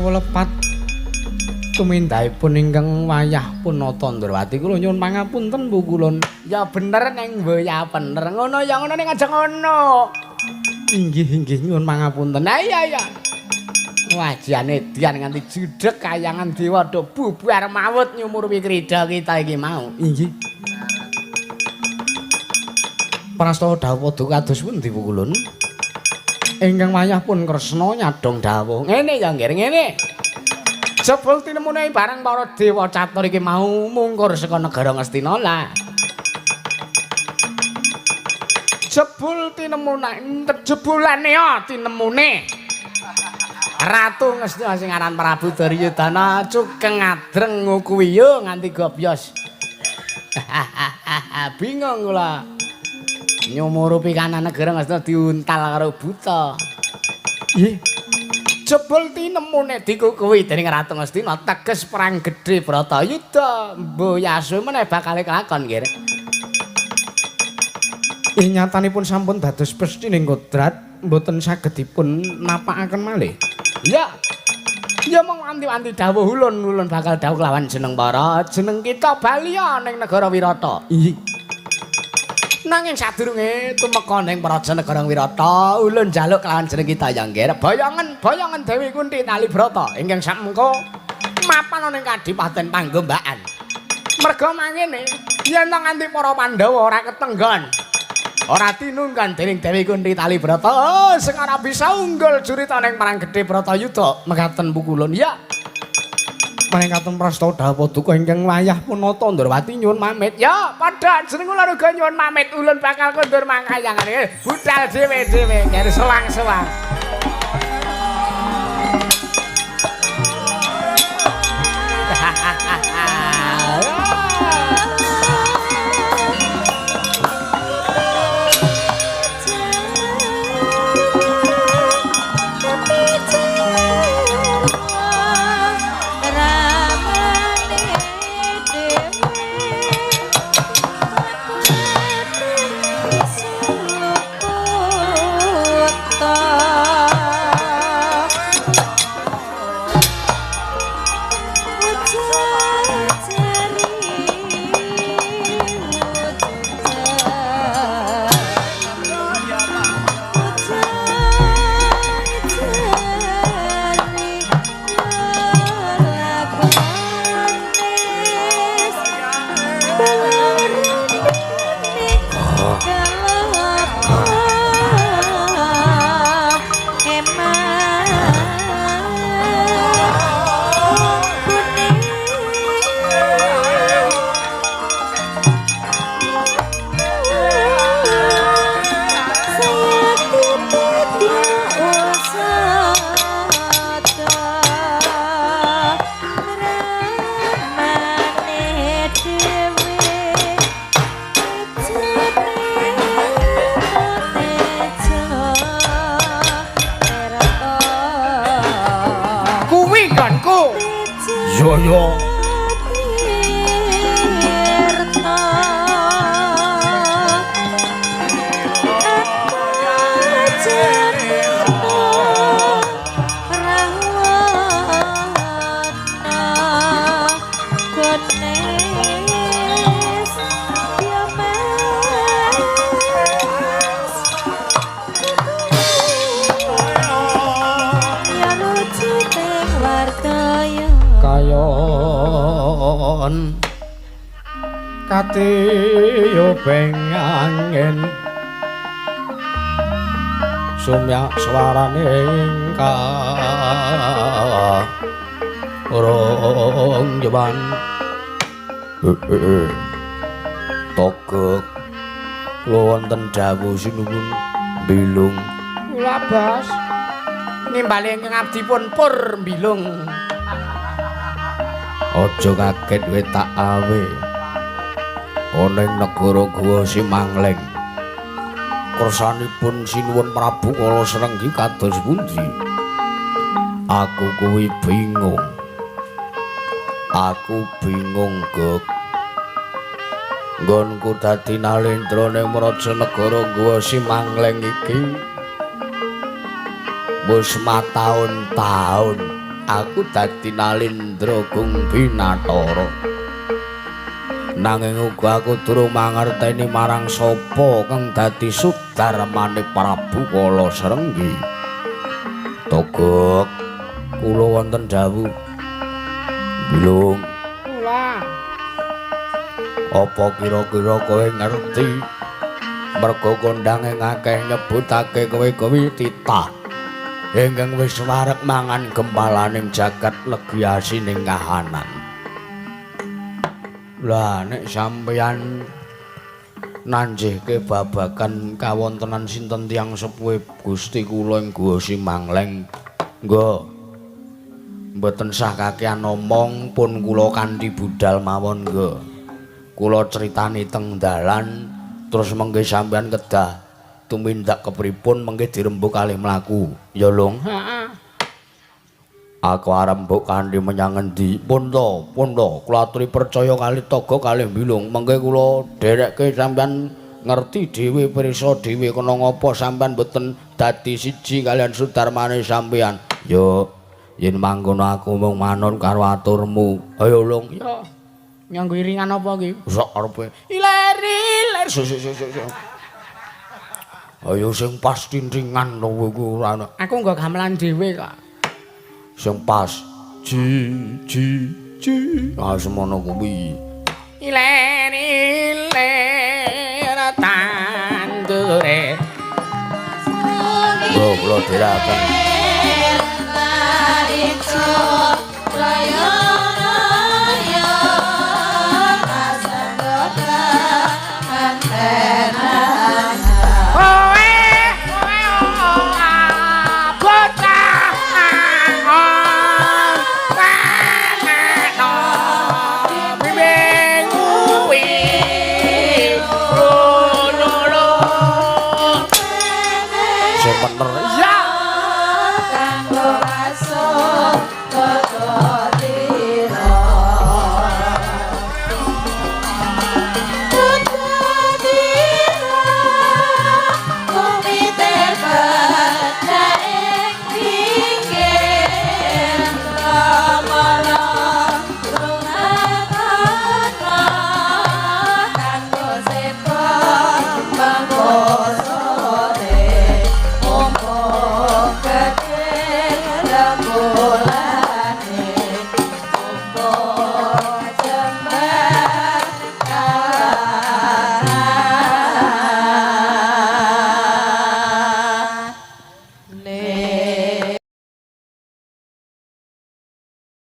Lepat tumindahipun ingkang wayah Punata Ndrawati kula nyuwun pangapunten Bu Kulun. Ya bener neng ya bener ngono ya ngono ning aja ngono. Inggih inggih nyuwun pangapunten. Ha iya iya. Wajane dian nganti judeg kayangan dewa do bubar mawut nyumurupi krida kita iki mau. Inggih. Prastawa dawuh padha kados pundi Bu Kulun? Ingkang wayah pun Kresna nyadong dawuh. Ngene ya nggih ngene. Jebul tinemune bareng para dewa catur iki mau mungkur saka negara Ngastina lah. Jebul tinemune jebulane tinemune. Ratu Ngastina sing aran Prabu Duryudana cukeng adreng ngukuwi yo nganti gobyos. Bingung kula. Nyumurupi kanan negara Ngastina diuntal karo buta. Nggih. Jebul tinemune dikukuhi dening Ratu Ngastina teges perang gedhe Bratayuda. Mbuh yasu meneh bakal kelakon nggih. Ing nyatanipun sampun dados pestining kodrat mboten saged dipun napakaken malih. Ya. Ya mung wanti-wanti dawuh ulun ulun bakal dawuh lawan jeneng para jeneng kita baliya ning negara Wirata. Nggih. Nanging sadurunge tumeka ning praja negara Wirata, ulun njaluk kelawan jeneng kita ya nggih. Boyongen, boyongen Dewi Kunti Talibrata ingkang sakmengko mapan ning Kadipaten Panggombakan. Merga mangene yen to nganti para Pandhawa ora ketenggon, ora tinunggan dening Dewi Kunti Talibrata, oh, sing ora bisa unggul jurita ning perang gedhe Bratayuda. Mekaten pukulun ya. Paningkaten prastawa dawuh paduka ingkang wayah Punata Ndrawati nyuwun pamit. Ya, padha jeneng kula uga nyuwun pamit. Ulun bakal kondur mangkayangane. Budal dhewe-dhewe ngene sewang-sewang. Ta Katiyubing angin sumyak swarane ingkang jeban. Togok kula wonten dawuh sinuwun Bilung. Kula Bos nimbali ingkang abdi pun pur Bilung. Aja kaget kowe tak awe. Ana ing negara Guwa Simangleng. Kersanipun Sinuwun Prabu Kala Srenggi kados pundi? Aku kuwi bingung. Aku bingung, Gok. Nggonku dadi nalendra ning Mraja negara Guwa Simangleng iki wis mataun-taun aku dadi nalendra Gung Binatara. Nanging uga aku durung mangerteni marang sapa kang dadi sudarmane Prabu Kala Srenggi. Togok, kula wonten dawuh. Bilung. Kula. Apa kira-kira kowe ngerti merga kondange akeh nyebutake kowe kuwi titah ingkang wis wareg mangan gempalaning jagat legi asining kahanan. Lah nek sampeyan nanjihke babagan kawontenan sinten tiyang sepuhe Gusti kula ing Guwa Simangleng, nggo mboten sah kakean omong, pun kula kanthi budal mawon nggo. Kula critani teng dalan terus mengke sampeyan kedah tumindak kepripun mengke dirembug kalih mlaku. Ya Lung. Heeh. Aku arep mbok kanthi menyang endi? Pun to, pun to, kula aturi percaya kalih Toga kalih Bilung. Mengke kula dherekke sampeyan ngerti dhewe, pirsa dhewe kena ngapa sampeyan mboten dadi siji kaliyan sudarmane sampeyan. Yo, yen mangkono aku mung manut karo aturmu. Ayo Lung. Yo. Nganggo iringan apa iki? Sok arepe. Iler iler. Sik. Ayo sing pas tintingan to kowe iku ora ana. Aku nggo gamelan dhewe kok. Sing pas. Ji ji ji. Ah semono kuwi. Iler iler tandure. Lho kula dherekaken.